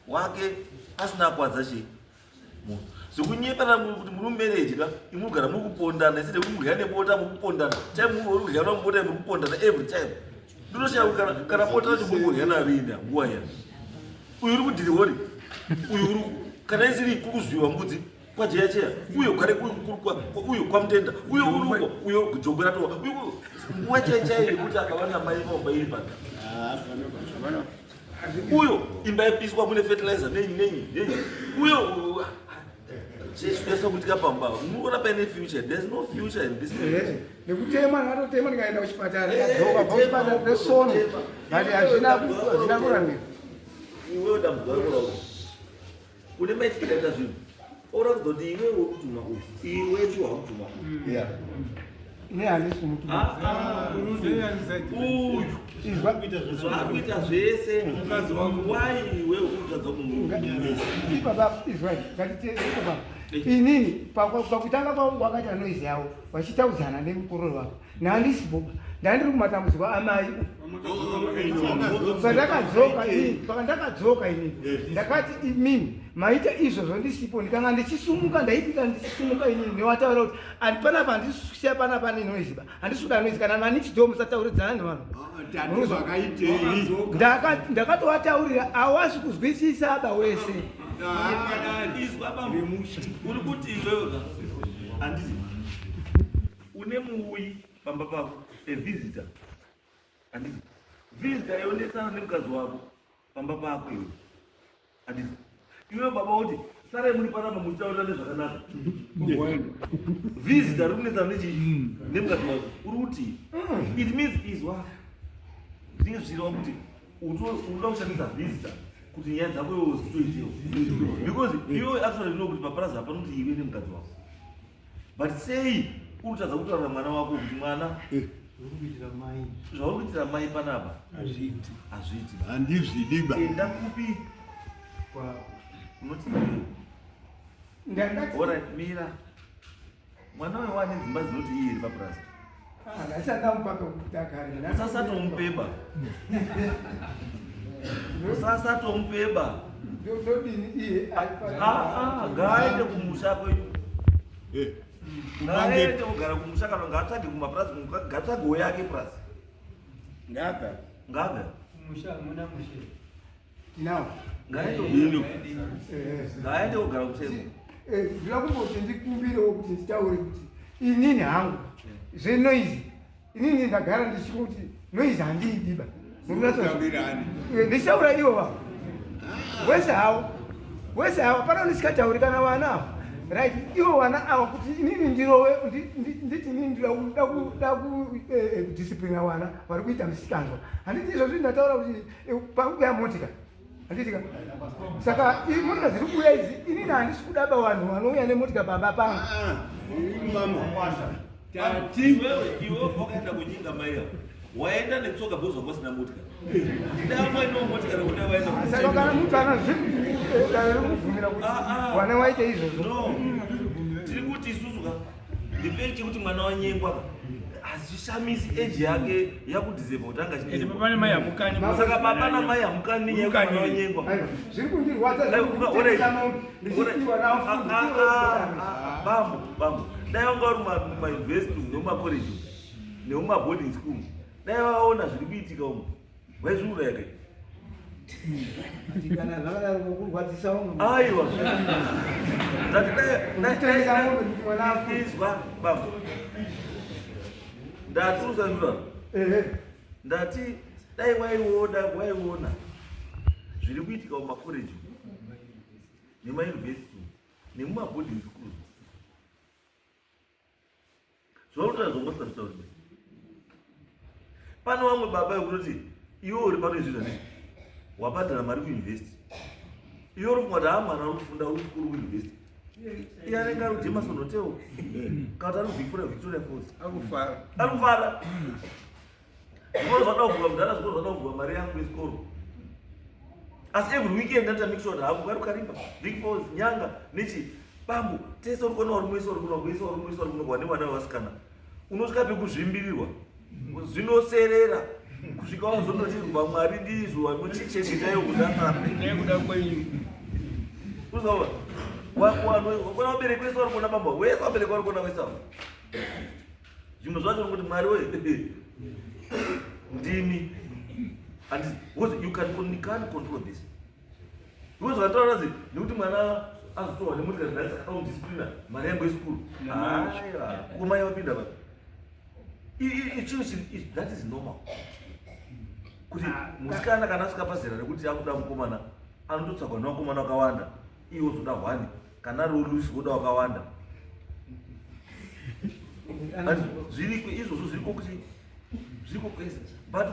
wake pasina kwadza chii munhu. Zvekunyepera kuti muri mumarriage ka, imwe kugara muri kupondana iside kuti murya nebota, muri kupondana time, muri kurya bota, muri kupondana every time. Ndinoshaya kuti kana bota racho muri kurya narinda nguva iya, uyu uri kudhirihori, uyu uri kana isiri kuzviwa mbudzi kwajeyacheya, uyo gare uyo kwamutenda, uyo uri uko, uyo jongwe ratowa, uyo nguva chai chai yekuti akava namai vomba iri pano. Havana. Uyo imba yapiswa mune fertilizer nenyi nenyi nenyi, uyo chesvesa kuitika pamba. Munoona paine future? There's no future in this marriage. Ehe. Nekutema, ndakatotema ndikaenda kuchipatara, ndikadzoka kubva kuchipatara nesono, but hazvina kuramira. Iwewe dambudziko rako rako une maitikira ita zvinhu oratidza kuti iwe uri kutuma uyu, iwe ndiwo wakutuma uyu. Yeah. Ine handisi kumutuma. Uyu Izwa. Zvakuita zvese mukadzi wangu, wai iwe uri kutadza kumumisa? Ipapa izwai, ngatiteerere ipapa. Inini pakutanga kwangu wakaita noise yavo vachitaudzana nemukororo wavo, nandisipo, ndandiri kumatambudziko amai. Pandakadzoka inini, pakandakadzoka inini ndakati, imini maita izvozvo ndisipo, ndikanga ndichisumuka, ndaipika ndichisumuka inini newataura kuti andi panapa handisiya panapa nenoise ba, handisi kuda noise kana manichido, musatauridzana nevanhu. Tati zvakaitei? Ndakatovataurira, awasi kuzwisisa ba wese. Izwa bambo, uri kuti iwewe ka, handiti une muuyi pamba pako, a visitor, handiti visitor yonesana nemukadzi wako pamba pako iwe, handiti iwe baba uti sarai muri panapa muchitaurira nezvakanaka, visitor ri kunesana nechii nemukadzi wako, uri kuti it means, izwa, zvinenge zvichireva kuti unoda kushandisa visitor kuti nyaya dzako iwe zitoitewo, because iwe actually know kuti papurazi hapana kuti iwe nemukadzi wako, but sei uri kutadza kutaurira mwana wako kuti mwana, zvauri kuitira mai panapa hazviiti? Handizvidiba. Enda kupi unoti iwewe Ndakati alright, mira, mwana uyo wane dzimba dzinoti iye iri papurazi. Ah, ndasati kuti agare. Usasatomupeba, usasatomupeba. Ndodini iye ari Ah, ngaaende kumusha kwenyu. Ngaaende kugara kumusha kana ngaatsvage kumapurazi, ngaatsvagewo yake purazi. Ngabva. Ngaabve. Musha hamuna mushe. Tinawo. Ngaaende, ngaaende kugara kumusha. Ndinoda kumboti ndikumbirewo kuti nditaure kuti inini hangu zvenoise, inini ndagara ndichikuti noise handiidiba. Kutambirani. Ndichitaura ivo vavo wese havo, wese havo pana ndisikatauri kana vana avo, right, ivo vana avo kuti inini ndirowe, nditi inini ndinoda kudisciplina vana vari kuita misikanzwa, handiti izvozvi ndataura kuti pakuuya motika, handitika? Saka motika dziri kuuya idzi, inini handisi kudaba vanhu vanouya nemotika baba pangu. Mama. Tati Iwewe, iwe wakaenda kunyinga mai avo, waenda netsoka because wanga usina motikari. Dai wainawo motikari kudai waenda. Saka kana mutu ana dare rikubvumira kuti Ah, ah. vana waite izvozvo? No, tiri kuti isusu ka, the fact yekuti mwana wanyengwa ka hazvishamisi, age yake yakudhiserva kuti anga Ende achinyengwa. baba nemai hamukani. Saka baba namai hamukani nenyaya yekuti mwana wanyengwa. Aiwa, zviri kundirwadza zvekutengesa mombe ndichipiwa nafundi. Bambo, bambo, dai vanga vari mumayunivhesiti nemumakoreji nemumaboarding school, dai vaona zviri kuitika umu, vaizviuraya kai? Kana zvakadaro kurwadzisa vamwe. Aiwa, ndati Kutengesa mombe kuti mwana afunde. izwa bambo, ndati usandura. Ehe. Ndati dai waiona, waiona zviri kuitika mumakoreji. Nemayunivhesiti nemumaboarding schools. Zvauri zvongositauri. Pano vamwe baba vekutoti iwe uri pano izvi zvandizvi wabhadhara mari kuyunivhesiti, iwe uri kufunga kuti haa mwana uri kufunda uri chikuru kuyunivhesiti, iye anenge ari kuJemerson Hotel kana kuti ari kuVictoria Victoria Falls Akufara. Ari kufara. Zvikoro zvada kuvhurwa mudhara, zvikoro zvada kuvhurwa, mari yangu yechikoro. Asi every weekend ndata make sure kuti hangu vari kuKarimba, Big Falls, Nyanga nechi bambo tese uri kuona uri mwese uri kuno mwese uri mwese uri kuno wane vana vevasikana unosvika pekuzvimbirirwa zvinoserera kusvika wazondoti Mwari ndizvo vanochichengetayo kuda. Nekuda kwenyu. Uzowa wakona vabereki wese vari kuona, bamba wese vabereki vari kuona wese ava. Zvimwe zvacho nokuti Mwari we ndimi and because you can't control this, because vakataura nazi nekuti mwana azotorwa nemotikari nhasi akaudisciplina mari yangu yesikuru. Aiwa, kumai vapinda va chinhu that is normal kuti musikana kana asvika pazera rekuti akuda mukomana anototsvagwa nevakomana vakawanda, iye wozoda hwani, kana ari ulusi woda wakawanda. Zviriko izvozvo, zviriko kuti zviriko kwese, but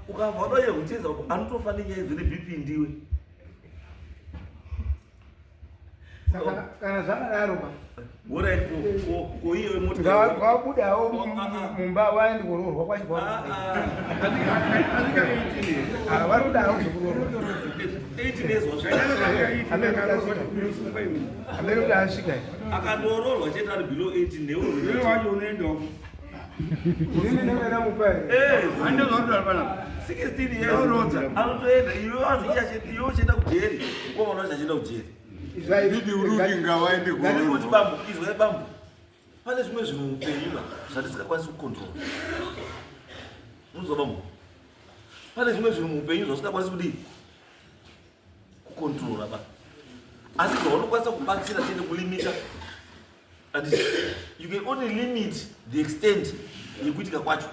ukabva wada kucheza anotofa nenyaya idzo neBP ndiwe. Saka kana zvakadaro pa Alright, ko iye wemotikari? Ngawabudawo mumba waende kuroorwa kwacho. Vari kudawo zvekuroorwa. 18 years wasvika. Amene kuti asvika. Akandoroorwa chete ari below 18 newe. Iwe wacho unoendawo. Inini ndinenge ndamupa here? Handozvauri panapa. 16 years. Unorodza. Anotoenda, iwe wacho iwe uchienda kujeri, mukomana wacho achienda kujeri. Ndidi uruti ngawaende Ndiri kuti kuroorwa. bambo, izwai bambo, pane zvimwe zvinhu muupenyu ba zvatisikakwanisi kucontrola. Unozwa bambo, pane zvimwe zvinhu muupenyu zvausikakwanisi kudii, kucontrola ba, asi zvaunokwanisa kubatsira chete kulimita, and you can only limit the extent yekuitika kwacho,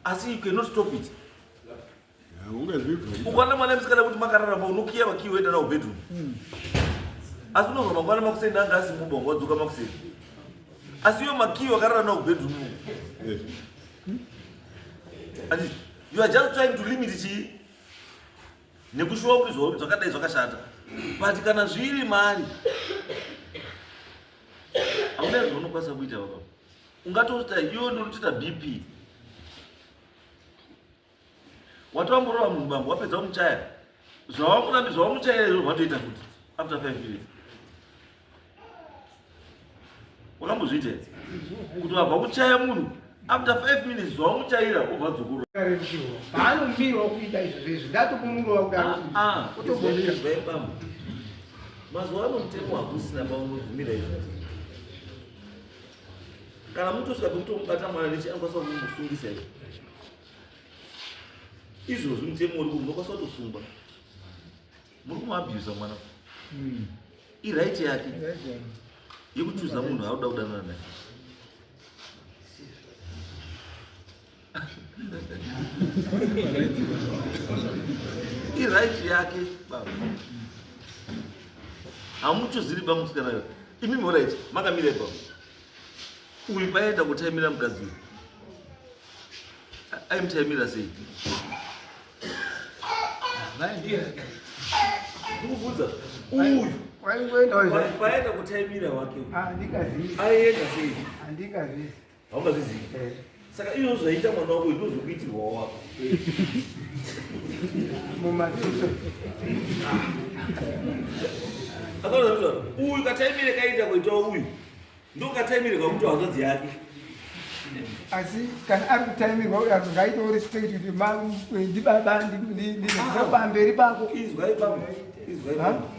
asi you cannot stop it. Ungazvibva. Ukaona mwana musikana kuti makararama, unokiya makiyi woenda nawo bedroom, asi unozwa mangwana makuseni anga asi mumba, wadzoka makuseni, asi iyo makiyi wakarara nawo kubedroom umu. And you are just trying to limit chii nekushuwa kuti zvakadai zvakashata, but kana zviri mari hauna zvaunokwanisa kuita baba. Ungatoita iwe ndotoita BP, watowamborova munhu bambo, wapedza kumuchaya, zvawamurambi zvawamuchayira izvo watoita futi after 5 minutes. Wakambozviita here kuti wabva kuchaya munhu, after 5 minutes zvawamuchayira wobva dzokorora? Karerukirwa paanomirawo kuita izvo zvezvi, ndatokumurova kudaro. Otogomira. Izwai bambo, mazuva ano mutemo hakusina paunobvumira izvo. Kana mutosvika pekutomubata mwana nechi, anokwanisa kumusungisa izvo. Izvozvi mutemo uri munokwanisa kutosungwa muri kumuabhusa mwana. Iright yake yekuchuza munhu auda kudanana naye. Iright yake baba, hamuchuziri bamusikana imimi. Alright, makamira ipapo, uyu paenda kutaimira mukadzi uyu aimutaimira sei? Ndikubvunza uyu. Waingoendawo. Paenda kutaimira wake uyu Handingazivi. aienda sei? Handingazivi. Haungazvizivi. Saka izvozvo zvaita mwana wako ndozvokuitirwawo wako. Mumaziso. Akaona uyu kataimire kaita kuitawo uyu ndokataimire kakuti hanzvadzi yake. Asi kana ari kutaimirwa uyo ngaitewo respect kuti ndibaba ndipamberi pako. Izwai bambo, izwai bambo,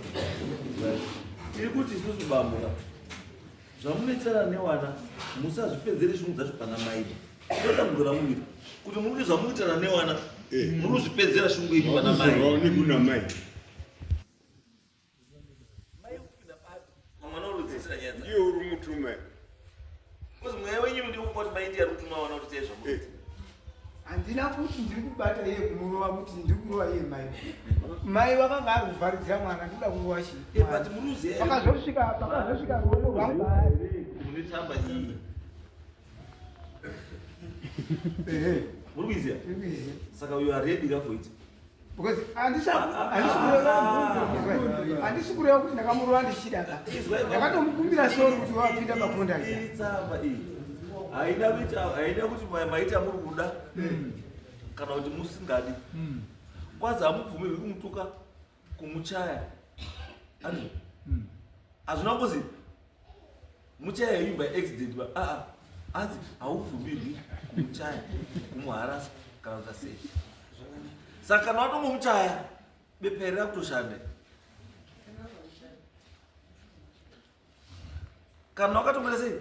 izwai. Tiri kuti isusu bambo, zvamunetsana newana musazvipedzere shungu dzacho pana mai. Ndodambudziko ramuviri kuti muri kuti zvamunoitana newana muri kuzvipedzera shungu yenyu pana mai. Nekuna mai. Mai kupinda papi mwana urudzisira nyaya dzake? Ndiye uri mutuma. Because mweya wenyu ndikupa kuti mai ndiye ari kutuma vana kuti sei zvamunoita. Handina kuti ndiri kubata iye kumurova kuti ndiri kurova iye mai. Mai vakanga ari kuvharidzira mwana ndikuda kurova chii. Eh, but muruziva here? Pakazosvika pakazosvika ruoko rwangu paari. Mune tsamba iyi. Ehe. Muri kuiziva? Ndiri kuiziva. Saka you are ready ka for it. Because handisi handisi kureva kuti ndakamurova ndichida ka. Ndakatomukumbira sorry kuti wapinda pacontact. Iri tsamba iyi. Haina kuita haina kuti maita muri kuda. Kana kuti musingadi. Kwazi hamubvumirwi kumutuka, kumuchaya. Andizvo. Hazvina kuzi muchaya you by accident ba aa anzi haubvumirwi kumuchaya kumuharasa kana kuita sei. Saka kana watongomuchaya bepa iri rakutoshanda. Kana wakatongoita sei?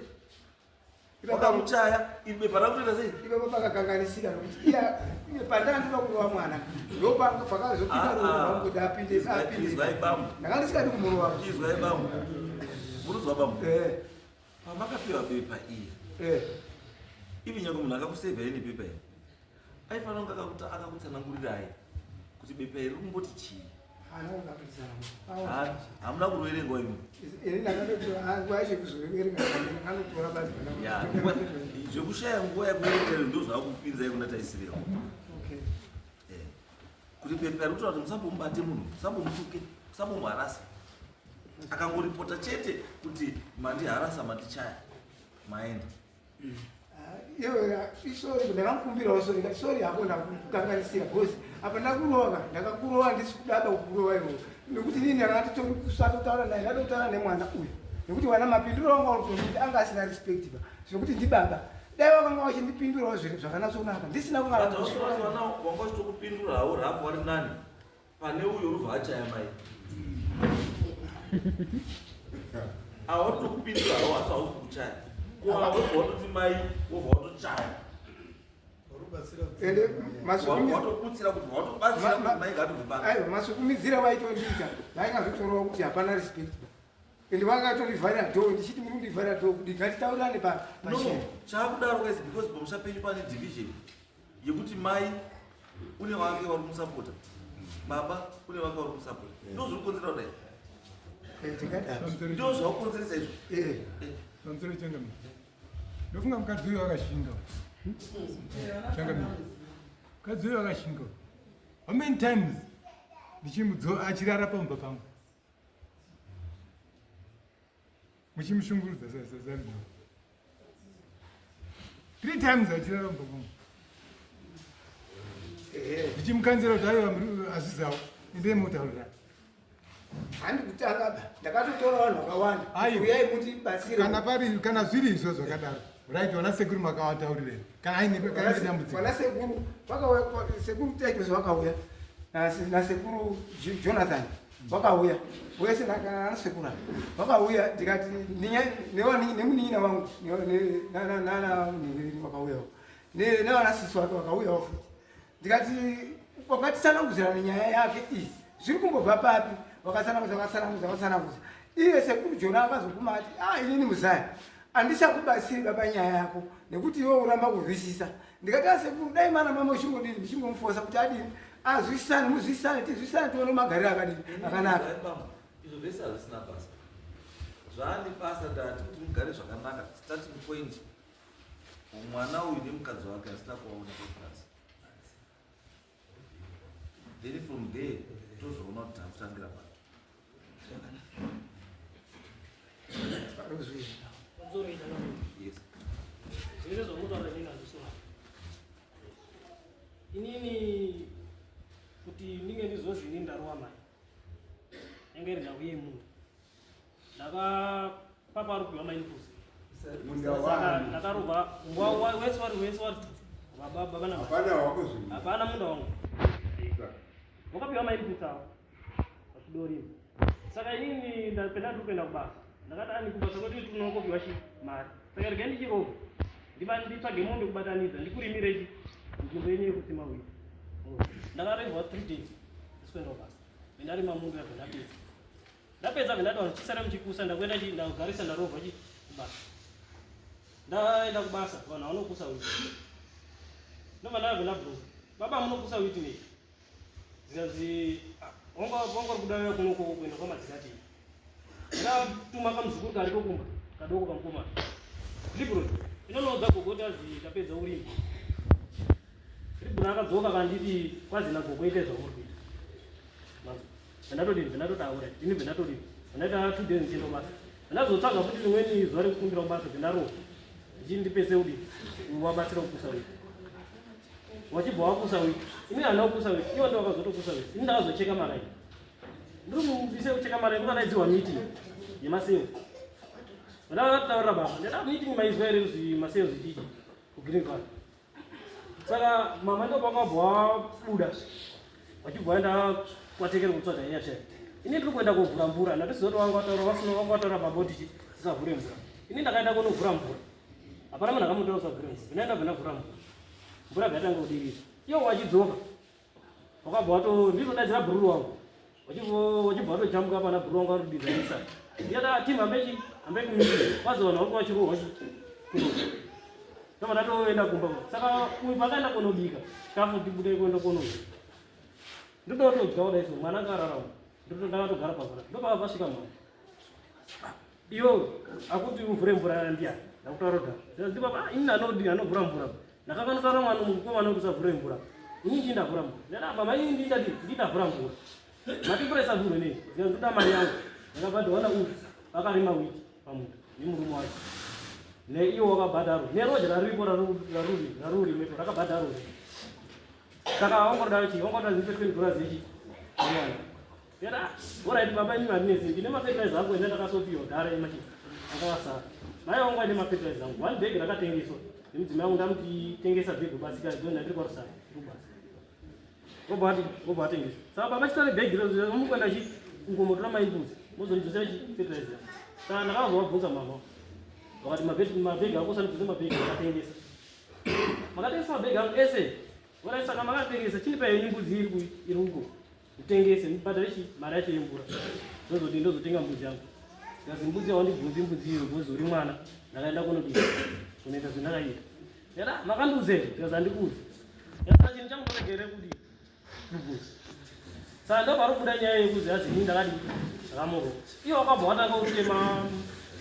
Wakamuchaya iri bepa rakutoita sei? Ipapo pakakanganisika nokuti iya iye pandanga ndoda kurova mwana ndopakazopinda ruoko rwangu kuti apinde apinde. Izwai bambo. Ndanga ndisikadi kumurova. Izwai bambo. Muruzwa bambo. Eh. Pamakapiwa bepa iyi. Eh. Ivi nyange munhu akakusevha ine bepa iri. Aifanira kunge akakutsanangurirai kuti bepa iri rikumboti chii. Haana kunge akatitsanangura. Hamuna kuroverengwa imi. Ini ndakatotora nguva yacho yekuzoverenga ndakanotora basi. Ya, zvekushaya nguva yekuverenga ndo zvakupinzai kuna taisirewo. Okay. Eh. Kuti bepa riri kutaura kuti musambomubate munhu, musambomutuke, musambomuharasa. Akangoripota chete kuti mandiharasa, mandichaya, maenda. Iwe isori ndakamukumbirawo sorry ndikati sorry hako ndakukanganisira because apa ndakurova ka ndakakurova ndisi kudada kukurova iwo nekuti inini ndanga nditori kusatotaura naye ndatotaura nemwana uyu nekuti wana mapinduro anga uri anga asina respect ba zvekuti ndibaba dai wakanga wachindipindurawo zviro zvakanatsonaka ndisina But hausi vana wanga uchitokupindura hawo rapo wari nani pane uyo urubva achaya mai. Awa uri hawo asi hausi kuchaya. Ko wobva watoti mai wobva watochaya. Ende watokutsira kuti watobatsira kuti mai ngaatobve pano. Aiwa masukumidzira vaitondiita vaingazvitorawo kuti hapana respect ba. Ende vangatondivharira door ndichiti muri kundivharira door kuti ngatitaurirane No, pachena. chaakudaro guys because pamusha penyu pane division yekuti mai une wake vari kumusapota, baba une wake vari kumusapota. Ndo zviri kukonzera kudai. Eh, tingadaro. Ndo zvakukonzeresa izvo. Eh. Pamusoro changamire. Ndofunga mukadzi uyu akashinga. Changamire. Mukadzi uyu akashinga. How many times ndichimudzo achirara pamba pangu? Muchimushungurudza sazarino. 3 times achirara pamba pangu. Ndichimukanzira kuti aiwa azvizawo. Endei mutaurira. Handi kutanga ba ndakatotora vanhu vakawanda. Aiwa. Uyai mutibatsire. Kana pari kana zviri izvo zvakadaro. Right, vana sekuru makavataurira. Kana aine kana aine dambudziko. Vana sekuru vakauya sekuru Titus vakauya nasekuru Jonathan vakauya wese kana sekuru ava vakauya ndikati nemunin'ina wangu nana vakauyawo nevana sisi wake vakauyawo futi ndikati wakatitsanangudzirana nyaya yake iyi zviri kumbobva papi vakatsanangudza vakatsanangudza vakatsanangudza iye sekuru Jona akazoguma ati ah inini muzaya handichakubatsiri baba nyaya yako nekuti iwe uramba kurwisisa ndikati ah sekuru dai mana mama uchingodini ndichingomufosa kuti adini azwisisane muzwisisane tizwisisane tione magariro akadini akanaka. Izvo zvese hazvisina basa. Zvaane basa ndati kuti mugare zvakanaka. Starting point mwana uyu nemukadzi wake asina kuvaona papurazi. Then from there tozoona kuti takutangira papi. Yes. Zvese zvamunotaura inini hazvisona. Inini kuti ndinge ndizozvini ndarova mai. Yange iri nhau yemunhu. Ndakapa parupiwa mainputs. Munda wani. Ndakarova wese wari wese wari baba baba na mai. Hapana wako zvinhu. Hapana munda wangu. Wakapiwa mainputs awo. Achidorima. Saka inini ndapenda ndiri kuenda kubasa. Ndakati ani kubasa kwedu tinokopiwa chi mari. Saka regai ndichirova. Ndiba nditsvage mombe kubatanidza ndikurimire chi nzvimbo yenyu yekutsima wheat. Ndakarerwa 3 days ndisikuenda kubasa. Ndarima munda yabva ndapedza. Ndapedza bva ndati vanhu chisara muchikusa ndakuenda chi ndagarisa ndarovha chi kubasa. Ndaenda kubasa vanhu vanokusa wheat. Ndobva ndabva ndabvunza, baba munokusa witi nei? Zvikanzi ah, wanga wanga uri kuda kunoko kuenda kwamadzikati. Ndatuma kamuzukuru kariko kumba kadoko kamukomana. Libro inonoudza gogo kuti azi tapedza urimi. Libro akadzoka akanditi kwazi nagogo ite zvauri kuita. Manzwa. Ndatodini ndatotaura ini ndatodini. Ndaita 2 days ndichienda kubasa. Ndazotsvaga futi rimweni zuva rekukumbira kubasa ndarova. Ndichindipese udi wabatsira kukusa witi. Wachibva wakusa witi. Ini handina kukusa witi. Iwo ndiwo wakazotokusa witi. Ini ndakazocheka maraini. Ndiri mubise kucheka maraini kukadaidzirwa meeting yemaseo. Ndakataurira baba. Ndada meeting maizwa here kuti maseo zvichii kuGreen Valley. Saka mama ndo pakabva wabuda vachibva vaenda kwatekere kutsvaga airtime. Ini ndiri kuenda kovhura mvura ndatiziva kuti vanga vataura vasina vanga vataura baba kuti tisavhure mvura. Ini ndakaenda kunovhura mvura. Hapana munhu akamutaura usavhure mvura. Ndinoenda bva ndavhura mvura. Mvura bva yatanga kudirira. Iwo wachidzoka. Wakabva wato ndizodaidzira bhururu wangu. Wachibva watojamuka pana bhururu wangu arikudidza. Ndiyata team hambe chi hambe kumiri. Kwazi vanhu vari kuvachirohwa chi. Ndobva ndatoenda kumba. Saka uyu pakaenda kunobika chikafu tibude kuenda kunodya. Ndoda kutodya kudai so mwana anga arara uko. Ndoto ndakatogara pavara. Ndobva vasvika mwana. Iyo akuti uvhure mvura ndiani? Ndakutaura kudaro. Zvikanzi baba ah, ini anodi anovhura mvura. Ndakakanotaura mwana mukomana kuti usavhure mvura. Ini ndii ndavhura mvura. Ndati ah, mama ini ndii ndati ndii ndavhura mvura. Mati mvura isavhurwe nei? Zvikanzi ndoda mari yangu. Ndakabva ndaona uyu akarima witi pamunda nemurume wacho. Neiwo wakabhadharwa. Neroja raripo rarurimepo rakabhadharwa. Saka wangoda chii? Wangoda zipe 20 dollars ichi. Unoona. Yada, alright baba ini handinetsi. Ndine mafertilizer angu enda ndakasopiwa dhara emachi. Akawasara. Mai wangu aine mafertilizer angu. One bag rakatengeswa. Nemudzimai wangu ndamuti tengesa bag ubasika don ndiri kwarusara. Ndiri kubasa. Vobva vati vobva vatengesa. Saka baba chitore bag iro mukuenda chi kungomotora mainputs. Mozondidzosera chi fertilizer. Saka ndakazovabvunza mama. Vakati mabhegi mabhegi ako usandibvunze mabhegi akatengesa. Makatengesa mabhegi angu ese. Alright saka makatengesa chinipa henyu mbudzi iri iri uko. Mutengese mubhadhare chi mari yacho yemvura. Ndozoti ndozotenga mbudzi yangu. Zikazi mbudzi yawandibvunzi mbudzi iyo because uri mwana. Ndakaenda kunodii kunoita zvandakaita. Yada makandiudza here? Zikazi handikuudzi. Saka chinhu changu ndoregere kudii? Kubvunza. Saka ndo pari kubuda nyaya yekuzi azi ini ndakadii ndakamurova. Iye wakabva watanga kutema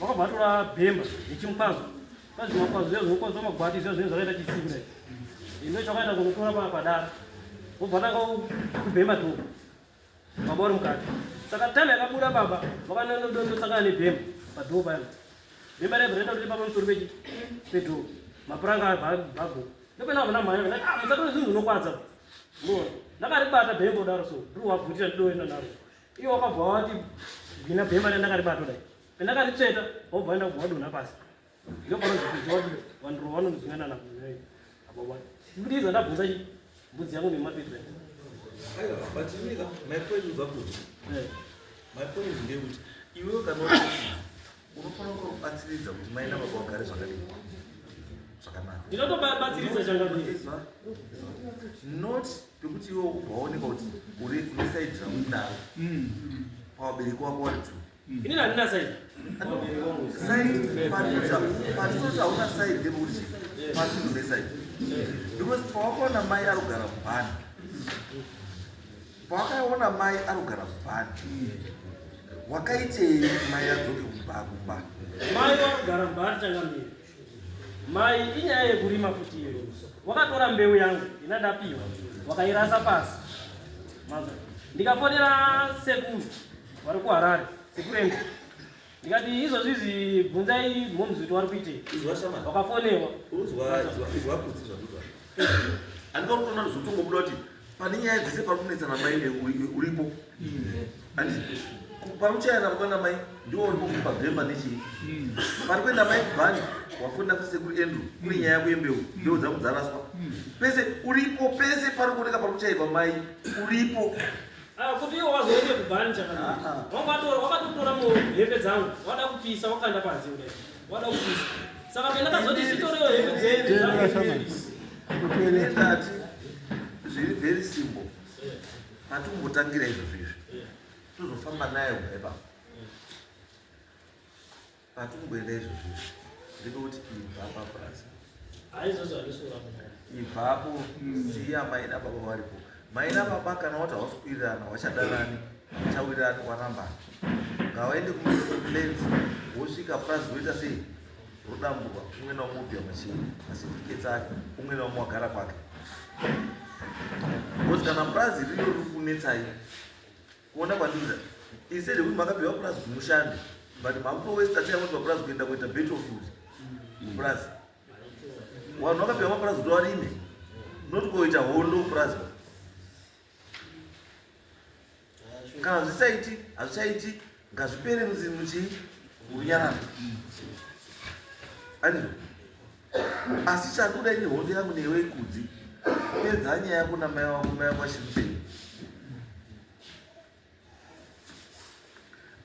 wakabva watora bhemba nechimukwazo. Kwazi makwazo zviya zvinokwaza magwati zviya zvinenge zvakaita chisiku kudai. Ino chakaenda kunotora padara. Wobva watanga kubhemba dhoo. Baba uri mukati. Saka time yakabuda baba vakanondosangana nebhemba padhoo paya. Bhemba raibva raenda kuti pamusoro pechi pedhoo. Mapuranga abva ago. Ndopena vana mhanya vakati ah musatore zvinhu zvinokwadza. Unoona. Ndakaribata bhemba kudaro so ndiri wabvutira ndidoenda naro. Iye wakabva wati gwina bhemba randakaribata kudai. Pendakaritsveta wobva waenda kubva wadonha pasi. Ndopanozopedza wadi vanhu vanonzwingana navo. Apa wani. Kubudikidza ndabvunza chi mbudzi yangu nemapetro. Aiwa, but inika, my point is kuti my point ndeyekuti iwewe kana uri unofanira kubatsiridza kuti mai nababa vagare zvakadii zvakanaka. Ndinotobatsiridza changamire. Izwa, not pekuti iwe ubva waoneka kuti uri une side rakudaro pavabereki wako vari two. Ini handina side. Side patinoti hauna side ndepekuti patiri une side because pawakaona mai arikugara mubhani pawakaona mai arikugara mubhani wakaitei kuti mai adzoke kumba kumba Mai varikugara mubhani changamire. Mai inyaya yekurima futi iyoyo. Wakatora mbeu yangu ina ndapiwa wakairasa pasi. Manzwa. Ndikafonera sekuru vari kuHarare, sekuru Engu. Ndikati izvozvi izvi bvunzai momzi kuti vari kuitei. Izwa shamani. Wakafonewa. Uzwa izwa kutsi zvanduzwa. Andika kutoona zvotongobuda kuti pane nyaya dzese pari kunetsana mai uripo. Handiti pamuchayana baba namai ndiwo uripo kupa bhemba nechii. Pari kuenda mai kubhani wafonera futi sekuru Andrew kune nyaya yako yembeu mbeu dzangu dzaraswa. Pese uripo pese pari kuoneka pari kuchairwa mai uripo. Ah, kuti iwo wazoende kubhani chakanaka. Wakatora wakatotora hembe dzangu, wada kupisa wakanda panze kudai. Wada kupisa. Saka pendakazoti chitorewo hembe dzenyu dzangu. Ndati zviri very simple. Patimbotangira izvozvo izvi tozofamba naye kubva ipapo. Patimboenda izvozvo izvi ndepekuti ibva papurazi. Haizvozvo handisi kuramba. Ibvapo, siya mai nababa varipo. Mai nababa kana wati hausi kuwirirana, wachadanani, chawirirani warambana. Ngavaende kumalands wosvika purazi woita sei? Rodamburwa, umwe naumwe wopiwa machii macertificates ake, umwe naumwe wagara kwake. Because kana purazi riro riri kunetsai, kuona kwandiri instead yekuti makapiwa purazi kuti mushande, but makutowesta time kuti papurazi kuenda kuita battlefield kupurazi. Vanhu vakapiwa mapurazi kuti varime, not kuita hondo kupurazi. Kana zvisaiti, hazvichaiti, ngazvipere muchii murunyararo. Andizvo? Asi chakuda ini hondo yangu newe Kudzi, pedza nyaya yako namai wako, mai wako achiri mupenyu.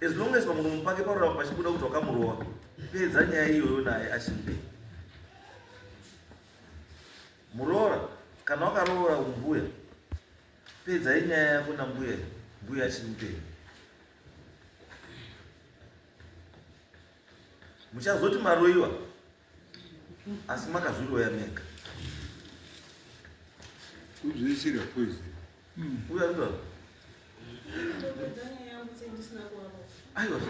As long as pamuromo pake parurama pachibuda kuti wakamurova, pedza nyaya iyoyo naye achiri mupenyu. Muroora, kana wakaroora umbuya, pedzai nyaya yako nambuya, mbuya achiri mupenyu. Muchazoti maroiwa, asi makazviroya mega. Kuzviisira poison. Uya ndwa. Aiwa,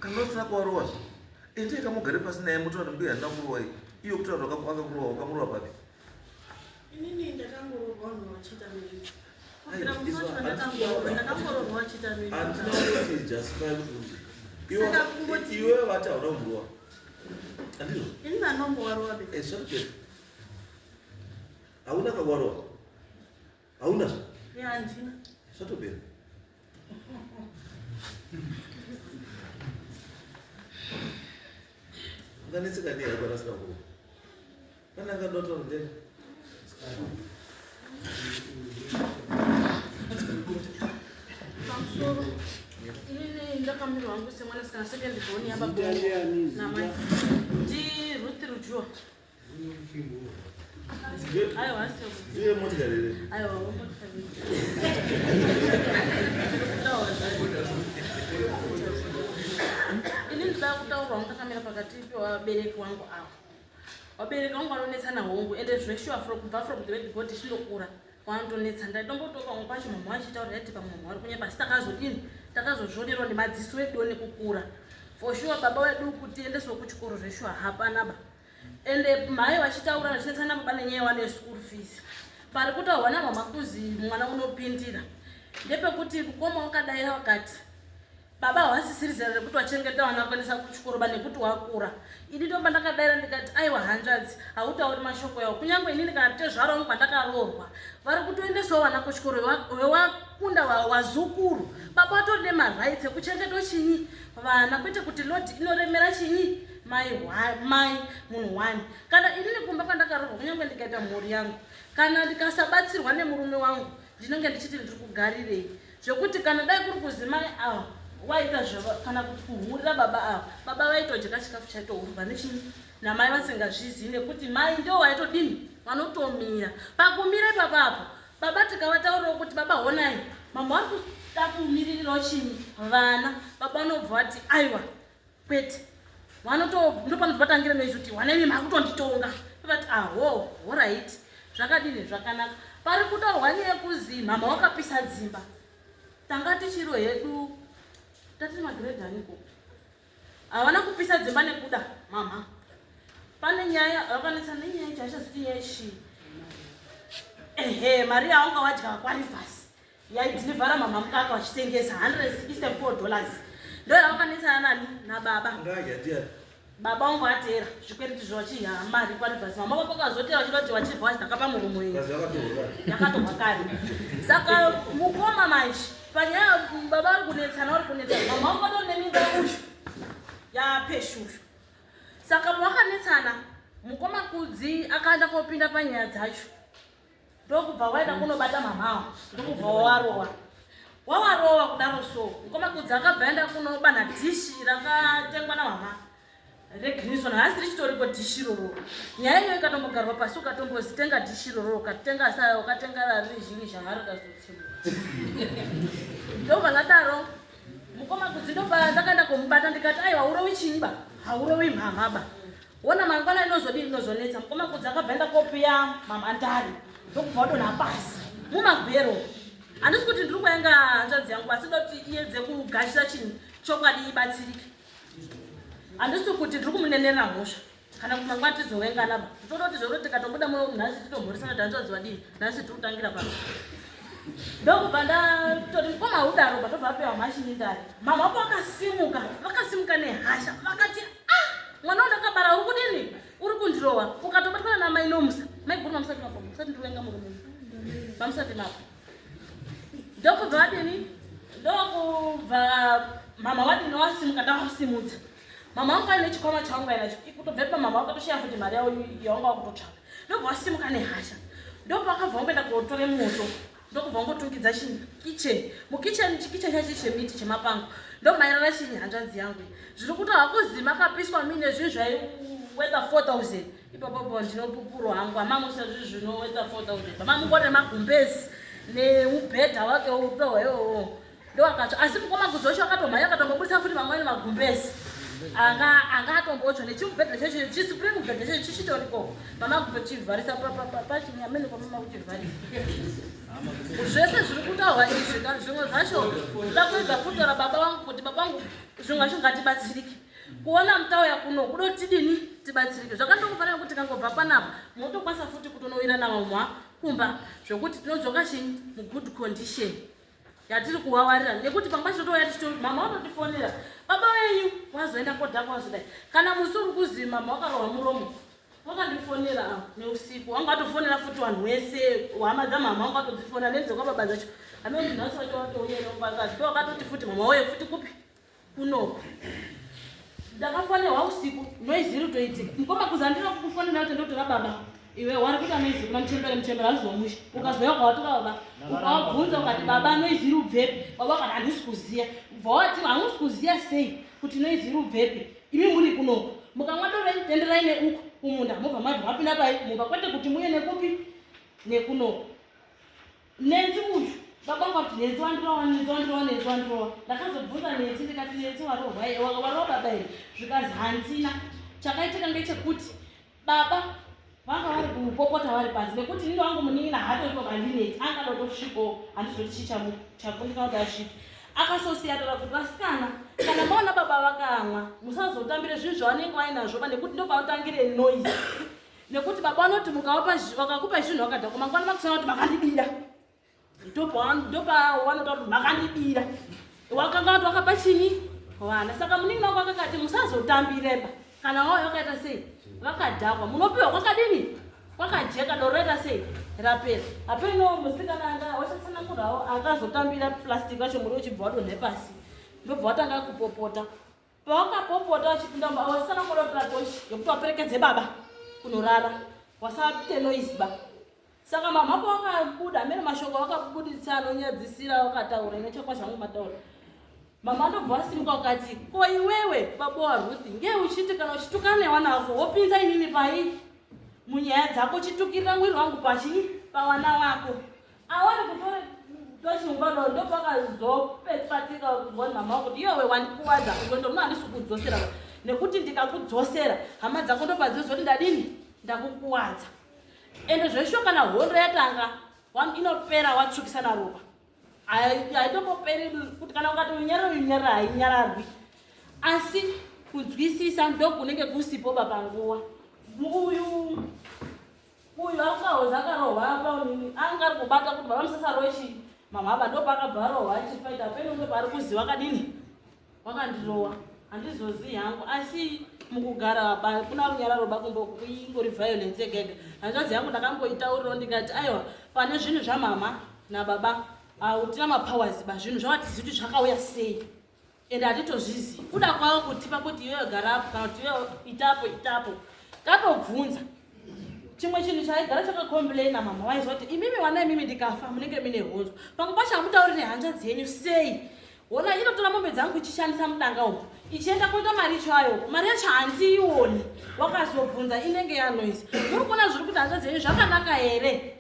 kana usina kuwarowa zve, endai kamugare pasi naye mutaura mbuya handina kurowa iyi. Iyo kutaura akakurowa, wakamurova papi? Inini ndakangorohwa vanhu vachiita noise. Aiwa, Kubvira musi wacho izwa- ndakangorohwa vachiita noise. Handina kuti justify kuti iwe Saka kungoti- iwe vati hauna kumurova. Handizvo? Inini anombowarowa be. Eh, zvatopera. Hauna kakuwarowa. Hauna zve? Ya handina. Zvatopera. Unganetseka nei hako asina kurowa? Pane angada kutaura ndiani? Pamusoro. Inini ndakamirwa hangu semwanasikana second born yababa Zita ndiani, zita? namai. Ndi Ruth Rujua. Aiwa asi. Ndiye motikari here? Aiwa motikari. Ini ndinoda kutaurwa hangu ndakamira pakati pevabereki vangu ava. Vabereki vangu vanonetsana hongu ende zveshuwa kubva from the word go tichinokura vanotonetsa. Ndaitombotoka pamwe pacho mama vachitaura ndaiti pamwe mama vari kunyepa, asi takazodini, takazozvionerwa nemadziso edu nekukura. For sure baba vedu kuti endeswe kuchikoro zveshuwa hapana ba. Ende mai vachitaura vachinetsana baba nenyaya wane school fees. Pari kutaurwa namama kuzi mwana unopindira ndepekuti mukoma wakadaira wakati baba havasisiri zera rekuti wachengeta vana kuendesa kuchikoro ba nekuti wakura. Ini ndoba ndakadaira ndikati aiwa hanzvadzi, hautauri mashoko yawo. Kunyange inini kana tezvara wangu pandakaroorwa vari kutoendesawo vana kuchikoro wewakunda wazukuru. Baba vatori nemarights ekuchengeta chinyi vana, kwete kuti load inoremera chinyi mai mai munhu one. Kana inini kumba kwandakaroorwa kunyange ndikaita mhuri yangu, kana ndikasabatsirwa nemurume wangu ndinenge ndichiti ndiri kugarirei. Zvekuti kana dai kuri kuzi mai ava waita zvava kana kuti kuhurira baba ava, baba vaitodya chikafu chaitohurwa nechinyi namai vasingazvizivi, nekuti mai ndo vaitodini vanotomira pakumira ipapapo. Baba tikavataurirawo kuti baba honai mama vari kuda kumiririrawo chinyi vana, baba vanobva vati aiwa kwete. Ndopanobva patangira noise kuti wana imi makutonditonga. Vati aho horaiti zvakadini zvakanaka. Pari kutaurwa nyaya yekuzi mama wakapisa dzimba. Tanga tichiro hedu tati magrade aniko havana kupisa dzimba nekuda mama. Pane nyaya vakanetsa nenyaya yacho hachaziti nyaya chii. Ehe, mari yaunga wadya kwarivhasi yaidhilivhara mama mukaka vachitengesa $164 ndo yavakanetsana nani nababa. Ngadya ndiani? Baba vangu vateera zvikwereti zvachiha mari kwarivhasi. Mama vako vakazotera vachida kuti vachibva vachidhaka pamuromo yenyu. Kazi yakatorwa. Yakatorwa kare. Saka mukoma manje panyaya baba vari kunetsana vari kunetsana mama vangu vatori nemimba ushu yapeshushu. Saka vakanetsana mukoma Kudzi akaenda kopinda panyaya dzacho. Ndokubva waenda kunobata mamawo, ndokubva wawarowa. Wawarowa kudaro so mukoma Kudzi akabva aenda kunobana dhishi rakatengwa namama reGreenson. Hasi richitoriko dhishi iroro. Nyaya iyoyo ikatombogarwa pasi ukatombozitenga dhishi iroro, ukatenga saya ukatenga riri zhanga rikazotsemuka. Ndobva ndadaro mukoma Kudzi ndobva ndakaenda komubata ndikati aiwa urowi chinyi ba, haurowi mhamha ba. Wona mangwana inozodii inozonetsa. Mukoma Kudzi akabva enda kopiya mamandari ndokubva wadonha pasi mumagwero. Handisi kuti ndiri kuenga hanzvadzi yangu asi ndoda kuti iyedze kugashira chinhu chokwadi ibatsirike. Handisi kuti ndiri kumunenerera mhosva kana kuti mangwana tizovengana ba. Ndinoda kuti zvekuti tikatobuda muno nhasi titomhoresana kuti hanzvadzi wadii nhasi tiri kutangira pano. Ndokubva ndatoti mukoma udaro ba tobva apiwa mashini ndari. Mama wako vakasimuka, vakasimuka nehasha vakati ah mwana wandakabara uri kudini uri kundirowa ukatobatwa namai nomusa maiguru mamusati mapo musati ndiwenga murume mamusati mapo ndokubva vadini ndokubva mama wadini wasimuka ndavasimudza mama wangu aine chikwama chawangu ainacho kutobva mama wakatosheya futi mari yavo yawanga wakutotsvaka ndobva wasimuka nehasha ndopakabva wamboenda kotore moto ndokubva wangotungidza chikitchen mukitchen chikitchen chacho chemiti chemapango ndomairara chinyi hanzvadzi yangu zviri kuti hakuzi makapiswa mine zvinhu zvaiwetha 4000 ipapopo ndinopupuro hangu hamamusa zvinhu zvinowetha 4000 pamamungone magumbezi neubhedha wake utohwa iwowo ndowakatsva asi mukoma kuzocho akatomhanya akatombobudisa futi mamweni magumbezi anga anga atombotsva nechimubhedha checho chisupreme mubhedha checho chichitoriko mama kutochivharisa pachinyamene kwamama kuchivharisa zvese zviri kutaurwa izvi zvimwe zvacho ndoda kuedza kutora baba vangu kuti baba vangu zvimwe zvacho ngatibatsirike kuona mutauya kuno kudo tidini tibatsirike zvakandokufanira kuti kangobva panapa munotokwanisa futi kutonowirana vamwa kumba zvekuti tinodzoka chinyi mugood condition yatiri kuwawarira nekuti pamwe pacho totouya tichito mama vanotifonera baba venyu wazoenda kodhakwa wazodai kana musi uri kuzi mama wakarohwa muromo wakandifonera ah, neusiku wanga watofonera futi vanhu wese hama dzamama wanga watodzifonera nedzekwa dzacho amene nhasi wacho watouya ndo wakatoti futi mama woye futi kupi kunoku ndakafonerwa usiku noise iri kutoitika mukoma kuza ndina kukufonera kuti ndotora baba iwe wari kuita noise kuna muchembere muchembere azomusha ukazouya ukawatora baba ukawabvunza ukati baba noise iri ubvepi baba wakati handisi kuziya ubva wati hamusi kuziya sei kuti noise iri ubvepi imi muri kunoku mukamwa doro tenderai neuku kumunda mobva mabva mapinda pai mumba kwete kuti muye nekupi nekunoku Nenzi uyu baba vangu kuti Nenzi wandirowa Nenzi wandirowa Nenzi wandirowa ndakazobvunza Nenzi ndikati Nenzi warohwa here warowa baba here zvikanzi handina chakaitika ngechekuti baba vanga vari kupopota vari panze nekuti nini wangu munin'ina haatoripo pandineti anga dotosviko handizoti chii chakundika kuti asvike akasosiya taura kuti vasikana kana maona baba vakamwa musazotambire zvinhu zvavanenge vainazvo pa nekuti ndopanotangire noise nekuti baba vanoti mukavapa vakakupa zvinhu vakadhakwa mangwana makusana kuti makandibira ndopawanotaura kuti makandibira wakanga kuti wakapa chinyi vana saka muningi wako akakati musazotambireba kana wauya wakaita sei vakadhakwa munopiwa kwakadini kwakajeka doro raita sei rapera hapeno musikana anga wachatsanangurawo akazotambira plastic wacho muri uchibva wadonhe pasi ndobva watanga kupopota Pawakapopota wachipinda mumba wasana kurotora tochi yekuti waperekedze baba kunorara wasaite noise ba. Saka mama pawakabuda amene mashoko wakabuditsa anonyadzisira wakataura ine chakwa changu mataura. Mama ndobva wasimuka ukati ko iwewe baba waRuth ngei uchiti kana uchitukana newana wako wopinza inini pai munyaya dzako uchitukirira mwiri wangu pachii pawana wako. Awari kutore tochiungano ndopakazopepatika kuzwa mama wako kuti iwewe wandikuwadza rwendo runo handisi kukudzosera nekuti ndikakudzosera hama dzako ndopadzozoti ndadini ndakukuwadza ende zveshuwa kana hondo yatanga inopera watsvukisana ropa haitomboperi kuti kana ukati unyarara unyarara hainyararwi asi kunzwisisa ndokunenge kusipo bapanguva uyu Uyu akahoza akarohwa apa unini anga ari kubata kuti baba musasarowe chii mama ava ndopaakabva arohwa achifaita pene umwe paari kuziva akadini wakandirowa handizozii hangu asi mukugara kuna runyararo bakumbo ingori violence yega yega hanzvadzi yangu ndakamboitaurirawo ndikati aiwa pane zvinhu zvamama nababa hautina mapowers ba zvinhu zvavatizivi kuti zvakauya sei ende hatitozvizivi kuda kwavo kutipa kuti iyoyo garapo kana kuti iyoyo itapo itapo tatobvunza chimwe chinhu chaigara chakakomplaina mama vaiziva kuti imimi vana imimi ndikafa munenge mine honzwa pamwe pacho hamutauri nehanzvadzi yenyu sei hona inotora mombe dzangu ichishandisa mudanga umu ichienda kuita maricho ayo mari yacho handiioni wakazobvunza inenge yanoise muri kuona zviri kuti hanzvadzi yenyu zvakanaka here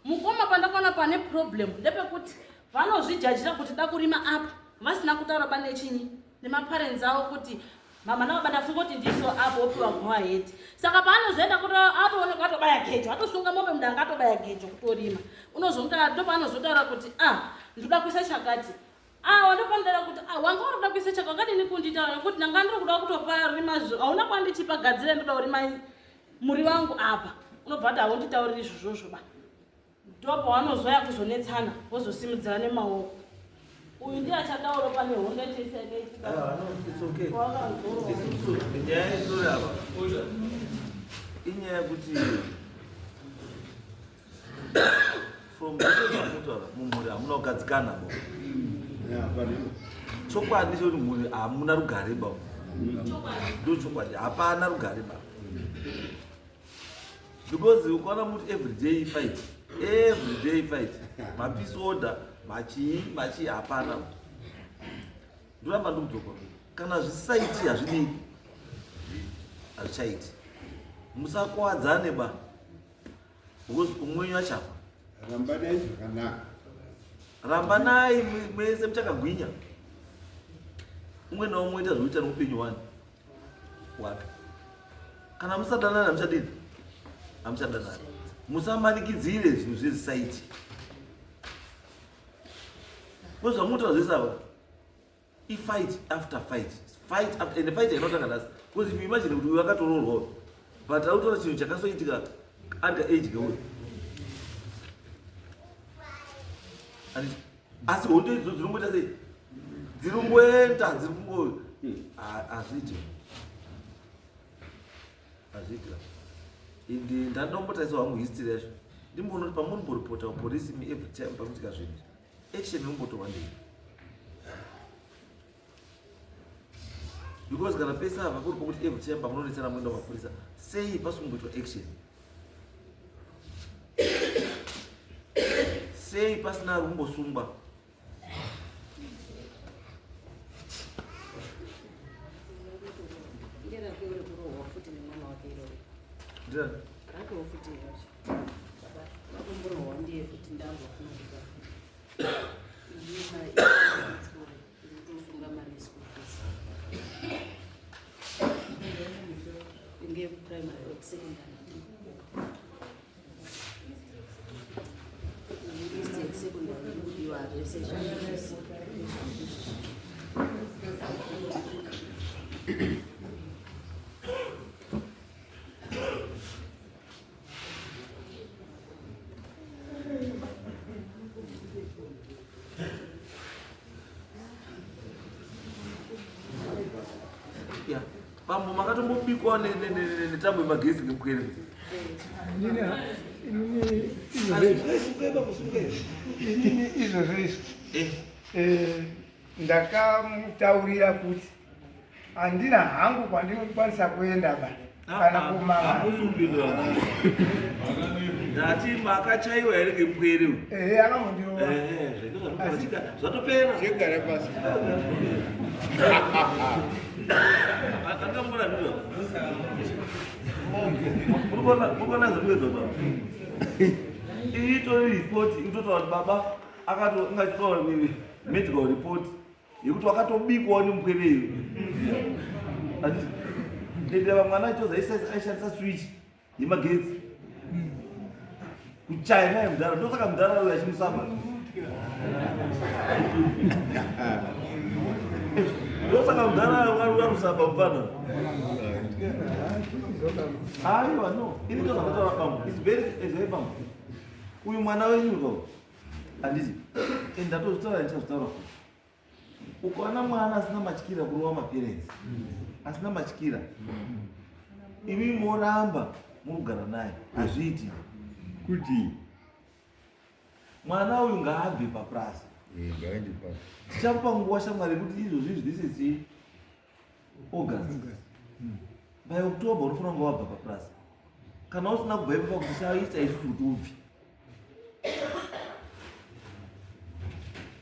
Mukoma pandakaona pane problem ndepekuti vanozvijajira kuti da kurima apa vasina kutaura pane chinyi nemaparents avo kuti Mama nababa ndafunga kuti ndiso apo wopiwa go ahead. Saka paanozoenda kuti atoonekwa atobaya gejo, atosunga mombe mudanga atobaya gejo kutorima. Unozomuta ndopaanozotaura kuti ah ndinoda kuisa chakati. Ah wandopandaura kuti ah wanga uri kuda kuisa chakati wakadini kunditaura nekuti ndanga ndiri kuda kutopa rima hauna kwandichipa gadzira ndoda kurima muri wangu apa. Unobva kuti haunditauriri izvozvozvo ba. Ndopawanozouya kuzonetsana wozosimudzira nemaoko. Uyu ndiye achataura pane hondo yese yakaitika. Ah, no, it's okay. Isusu nyaya itori apa. Inyaya yekuti from zvese zvamutaura mumhuri hamuna kugadzikana bo. Chokwadi chekuti mhuri hamuna rugare ba. Ndochokwadi hapana rugare ba. Because ukaona muti everyday fight, everyday fight, mapeace order, machii machii hapana. Ndoramba ndikudzoka. Kana zvisaiti hazvidii, hazvichaiti. Musakuwadzane ba, because umwe wenyu achafa. Rambanai zvakanaka. Rambanai mese muchakagwinya. Umwe naumwe ita zvekuita neupenyu wani wake. Kana musadanana hamuchadini, hamuchadanana. Musamanikidzire zvinhu zvezisaiti. Kwezvamunotaura zvese ava ifight after fight, fight after and fight inotanga nhasi. Because if you imagine kuti uyu akatoroorwa but autora chinhu chakasoitika ari kaage keuyu. Asi hondo idzo dzinongoita sei? Dziri kungoenda, dziri kungo hazviiti. Hazviiti. Indi ndandombotarisa hangu history yacho. Ndimboona kuti pamunomboripota kupolisi imi every time panoitika zvinhu. Action inombotorwa ndei? Because kana pese apa kuri pokuti every time pamunonetsana munoenda kumapurisa, sei pasikumboitwa action? Sei pasina ari kumbosungwa? Ndiyani? Bambo makatombobikwa netambo yemagetsi ngemukwerezi. Inini izvozvo izvi ndakamutaurira kuti handina hangu kwandinokwanisa kuenda ba kana kumama. Ndati makachaiwa here ngemupwere uyu? Ehe, akambondirova. Zvatopera. Chegara pasi. Akambona ndizvo. Murikuona zvekuedza kutaura. Iyi itori report inototaura kuti baba akato ingachitaura medical report yekuti wakatobikwawo nemupwere iyo. Handiti? Ndendera mwana achoza aishandisa switch yemagetsi. Kuchaya naye mudhara ndosaka mudhara uyo achimusamba. Ndosaka mudhara uyo arusamba mufana. Aiwa no, ini ndozvakataura bambo. It's very it's very bambo. Uyu mwana wenyu uko. Handiti? And ndatozvitaura ndichazvitaura futi. Ukaona mwana asina matyira kurova maparents, asina matyira, imi moramba murikugara naye, hazviiti. Kuti mwana uyu ngaabve papurazi. Ngaende pasi. Tichakupa nguva shamwari yekuti izvozvi izvi this is August. By October unofanira kunge wabva papurazi. Kana usina kubva ipapo kuti tichaita isusu kuti ubve.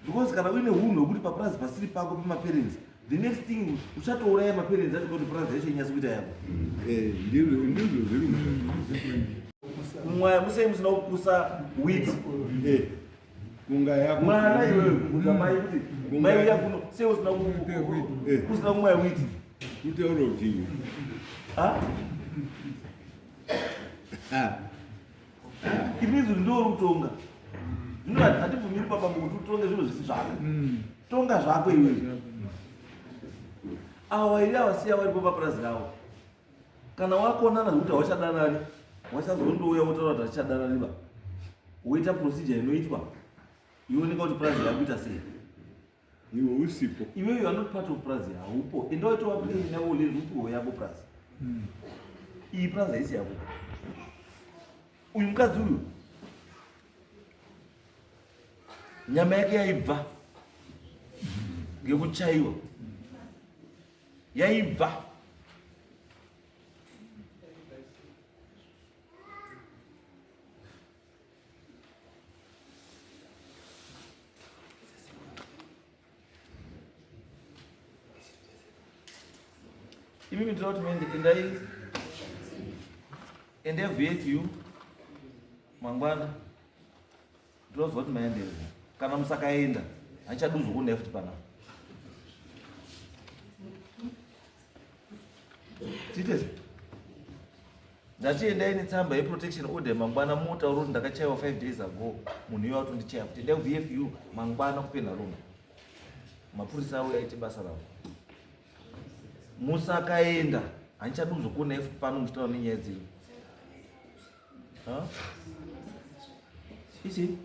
Because kana uine hunhu hwekuti papurazi pasiri pako pemaparents, the next thing uchatouraya maparents acho kuti purazi yacho inyatso kuita yako. Ndizvo ndizvo zviri Mwaya musei musina kukusa wheat. Kunga yako. Mwana iwewe kubvunza mai kuti mai uya kuno sei usina usina kumwaya wheat. Kutaura kuti It means kuti ndiwe uri kutonga. Zvino hatibvumiri pabambo kuti utonge zvinhu zvisi zvako. Tonga zvako iwewe. Awa vairi ava siya varipo papurazi ravo. Kana wakonana zvekuti hauchadanani, wachazondouya wotaura kuti hatichadanani ba. Woita procedure inoitwa yooneka kuti purazi yakuita sei. Iwe usipo. Iwe you are not part of purazi, haupo. Enda waitova plan yako uri upiwe yako purazi. Iyi purazi haisi yako. Uyu mukadzi uyu nyama yake yaibva ngekuchaiwa, yaibva. Imi ndinoda kuti muende, endai, endai VFU mangwana. Ndinozwa kuti maendere. Kana musakaenda, handichaduzwa kuenda futi panapa. Tiite ndati endai netsamba yeprotection order mangwana, motaura kuti ndakachaiwa 5 days ago, munhu iye watondichaya kuti endai kuVFU mangwana kuPenhalonga, mapurisa auya aite basa ravo. Musakaenda, handichadi kuzokuonai futi pano muchitaura nenyaya dzenyu. Ichi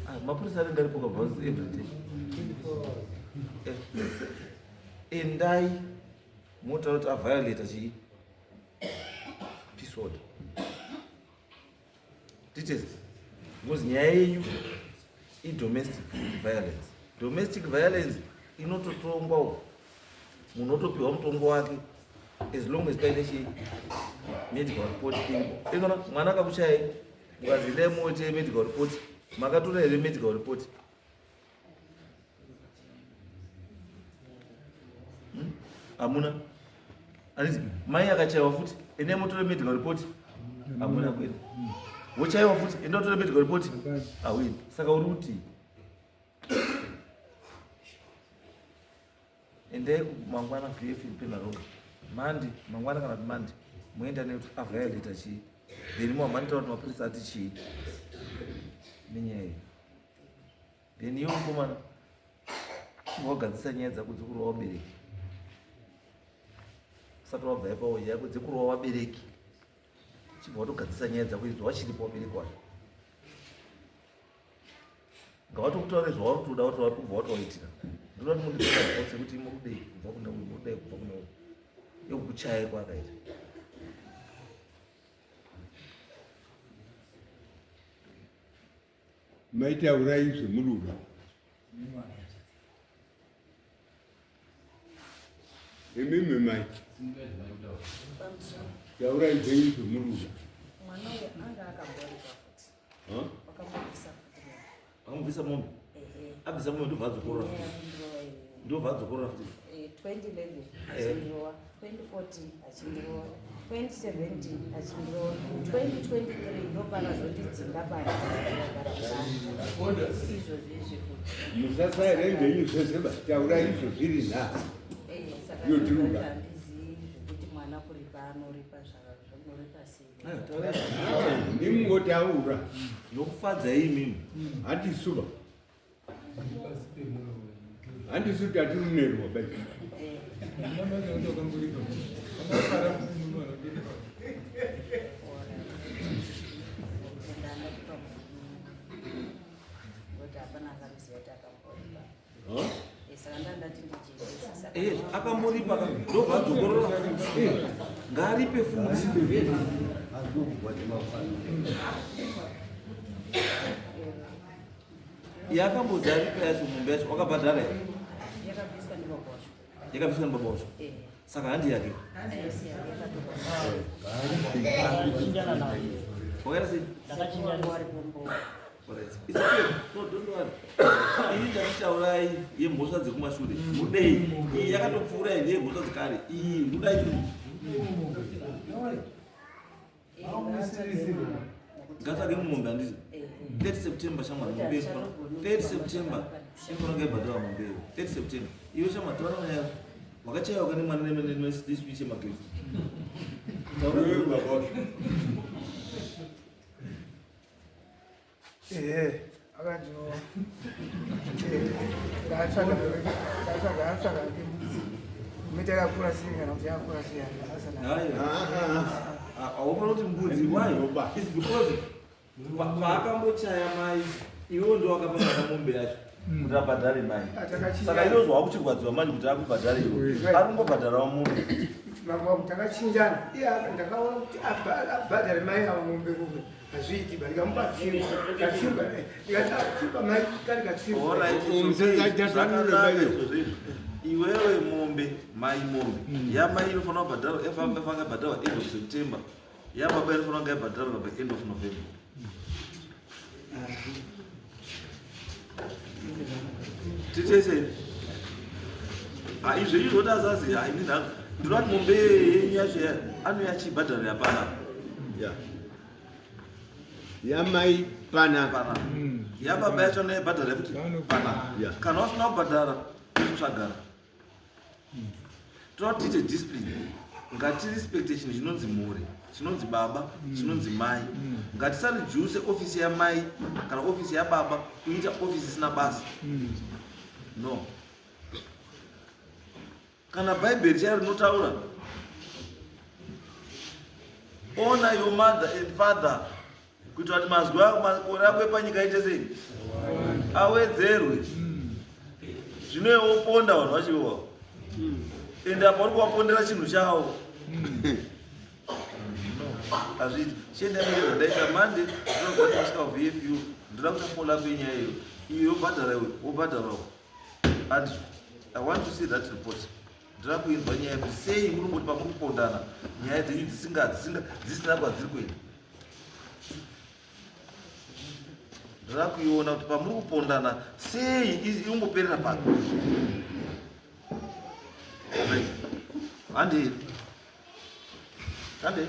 Ah, mapurisa anenge aripo kabva everyday. Endai motaura kuti aviolata chii peace order. Details. Because nyaya yenyu idomestic violence. Domestic violence inototongwa, munhu otopiwa mutongo wake as long as paine chi medical report iripo. Inona mwana akakuchayai, mukazi endai muoite medical report, makatora here medical report? Hamuna. Handiti mai akachaiwa futi, endai motore medical report? Hamuna kuenda. Wochaiwa futi, enda utore medical report? Hauendi. Saka uri kuti endai mangwana VF Penhalonga, mandi mangwana kana kuti mandi, moenda nekuti aviolata chii, then mohambanitaura kuti mapurisa ati chii nenyaya iyi. Then iwe mukomana, wagadzisa nyaya dzako dzekurova vabereki usati wabva ipapo. Yako dzekurova vabereki, chibva watogadzisa nyaya dzako idzo wachiripo. Vabereki wacho ngavatokutaure zvavari kutoda, kubva watovaitira. Ndoda kuti mundipose kuti murudei kubva kune uyu, murudei kubva kune uyu yekukuchaya kwaakaita. Maitaurai zvemurudo imimi, mai taurai zvenyu zvemurudo. Mwana uyu anga akamboripa futi. Huh? Wakambobvisa futi mombe. Akamubvisa mombe? Ehe. Abvisa mombe ndobva adzokorora futi? Ndobva adzokorora futi? 2011 achindirowa, 2014 achindirowa, 2017 achindirowa, 2023 ndopanazondidzinga pano izvozvo izvi futi. Musasaire zvenyu zvese ba, taurai izvo zviri nhasi. Saka Yotiruka. handizivi zvekuti mwana kuripa anoripa zvamunoripa sei. Nimungotaura. Nokufadzai imimi. Handisuba, handisu tatirunerwa bai. Wakamuripa. Wakafara munhu anodipa. Ndandatipa kuti hapana akamuziva kuti akamboripa. Saka ndandati ndijekese saka. Akamboripa ndobva adzokorora futi. Ngaaripe futi. Yakambodzi aripe yacho, mombe yacho wakabhadhara here? Yakabviswa nebaba wacho. Yakabviswa nebaba wacho? Eh. Saka handi yake. Haisi yake, yakatorwa. Ndakachinjana nayo. Wakaita sei? Ndakachinjana. Wari kumbo. Alright. It's okay. No, don't worry. Ini ndakutaurai yemhosva dzekumashure. Mudei. Iyi yakatopfuura iyi ndeyemhosva dzekare. Iyi mudai. Ngatsvage mombe, handiti? 30 September, shamwari, mombe inofana 30 September inofana kunge yabhadharwa mombe iyo. 30 September. Iwe shama taura nyaya yako. Wakachaiwa kane mwana nespeech yemagetsi. Taura Iwe baba wacho. Ehe, akandirowa. Ndatsvaga ndatsvaga ndatsvaga mita yakakura sei kana kuti yakakura sei asana. Haufanira kuti mbudzi why? It's because paakambochaya mai iwewo ndo wakapa mwana mombe yacho kuti abhadhare mai. Saka izvozvo wakuchirwadziwa manje kuti akubhadhare iwe. Ari kungobhadharawo mombe. Mambo takachinjana. Iye ndakaona kuti abhadhare mai ava mombe kumwe. Hazviiti ba ndikamupa tsimba. Katsimba ndikati tsimba mai kari katsimba. Alright, it's okay. Zvakanaka izvozvo izvo. Iwewe mombe mai mombe yamai inofanira kubhadharwa yafanira kubhadharwa end of September, yababa inofanira kunge yabhadharwa by end of November. Titese izvo izvo tazazi haini nhangu ndinoda kuti mombe yenyu yacho anouya achibhadharira panapa. Yamai panapa. Panapa. Yababa yacho anoibhadhara futi panapa. Kana wasina kubhadhara tsvagara. Toda kuti tiite discipline. Ngatirespecte chinhu chinonzi mhuri, chinonzi baba, chinonzi mai. Ngatisareduce ofisi yamai kana ofisi yababa kuita ofisi isina basa. No. Kana Bhaibheri chairo rinotaura honor your mother and father kuitira kuti mazwi ako makore ako epanyika aite sei awedzerwe. Zvino iwe woponda vanhu vacho iwawo, ende apa uri kuvapondera chinhu chavo. No, hazviiti. Chienda mberi ndaita mande ndinobva kuti kusvika VFU ndoda kuita follow up yenyaya iyo. Iyo yobhadhara iwe wobhadharawo. And I want to see that report. Ndoda kuinzwa nyaya kuti sei muri kungoti pamuri kupondana nyaya dzenyu dzisinga dzisinga dzisina kwadziri kuenda. Ndoda kuiona kuti pamuri kupondana sei ingoperera papi. Right. Handi. Handi.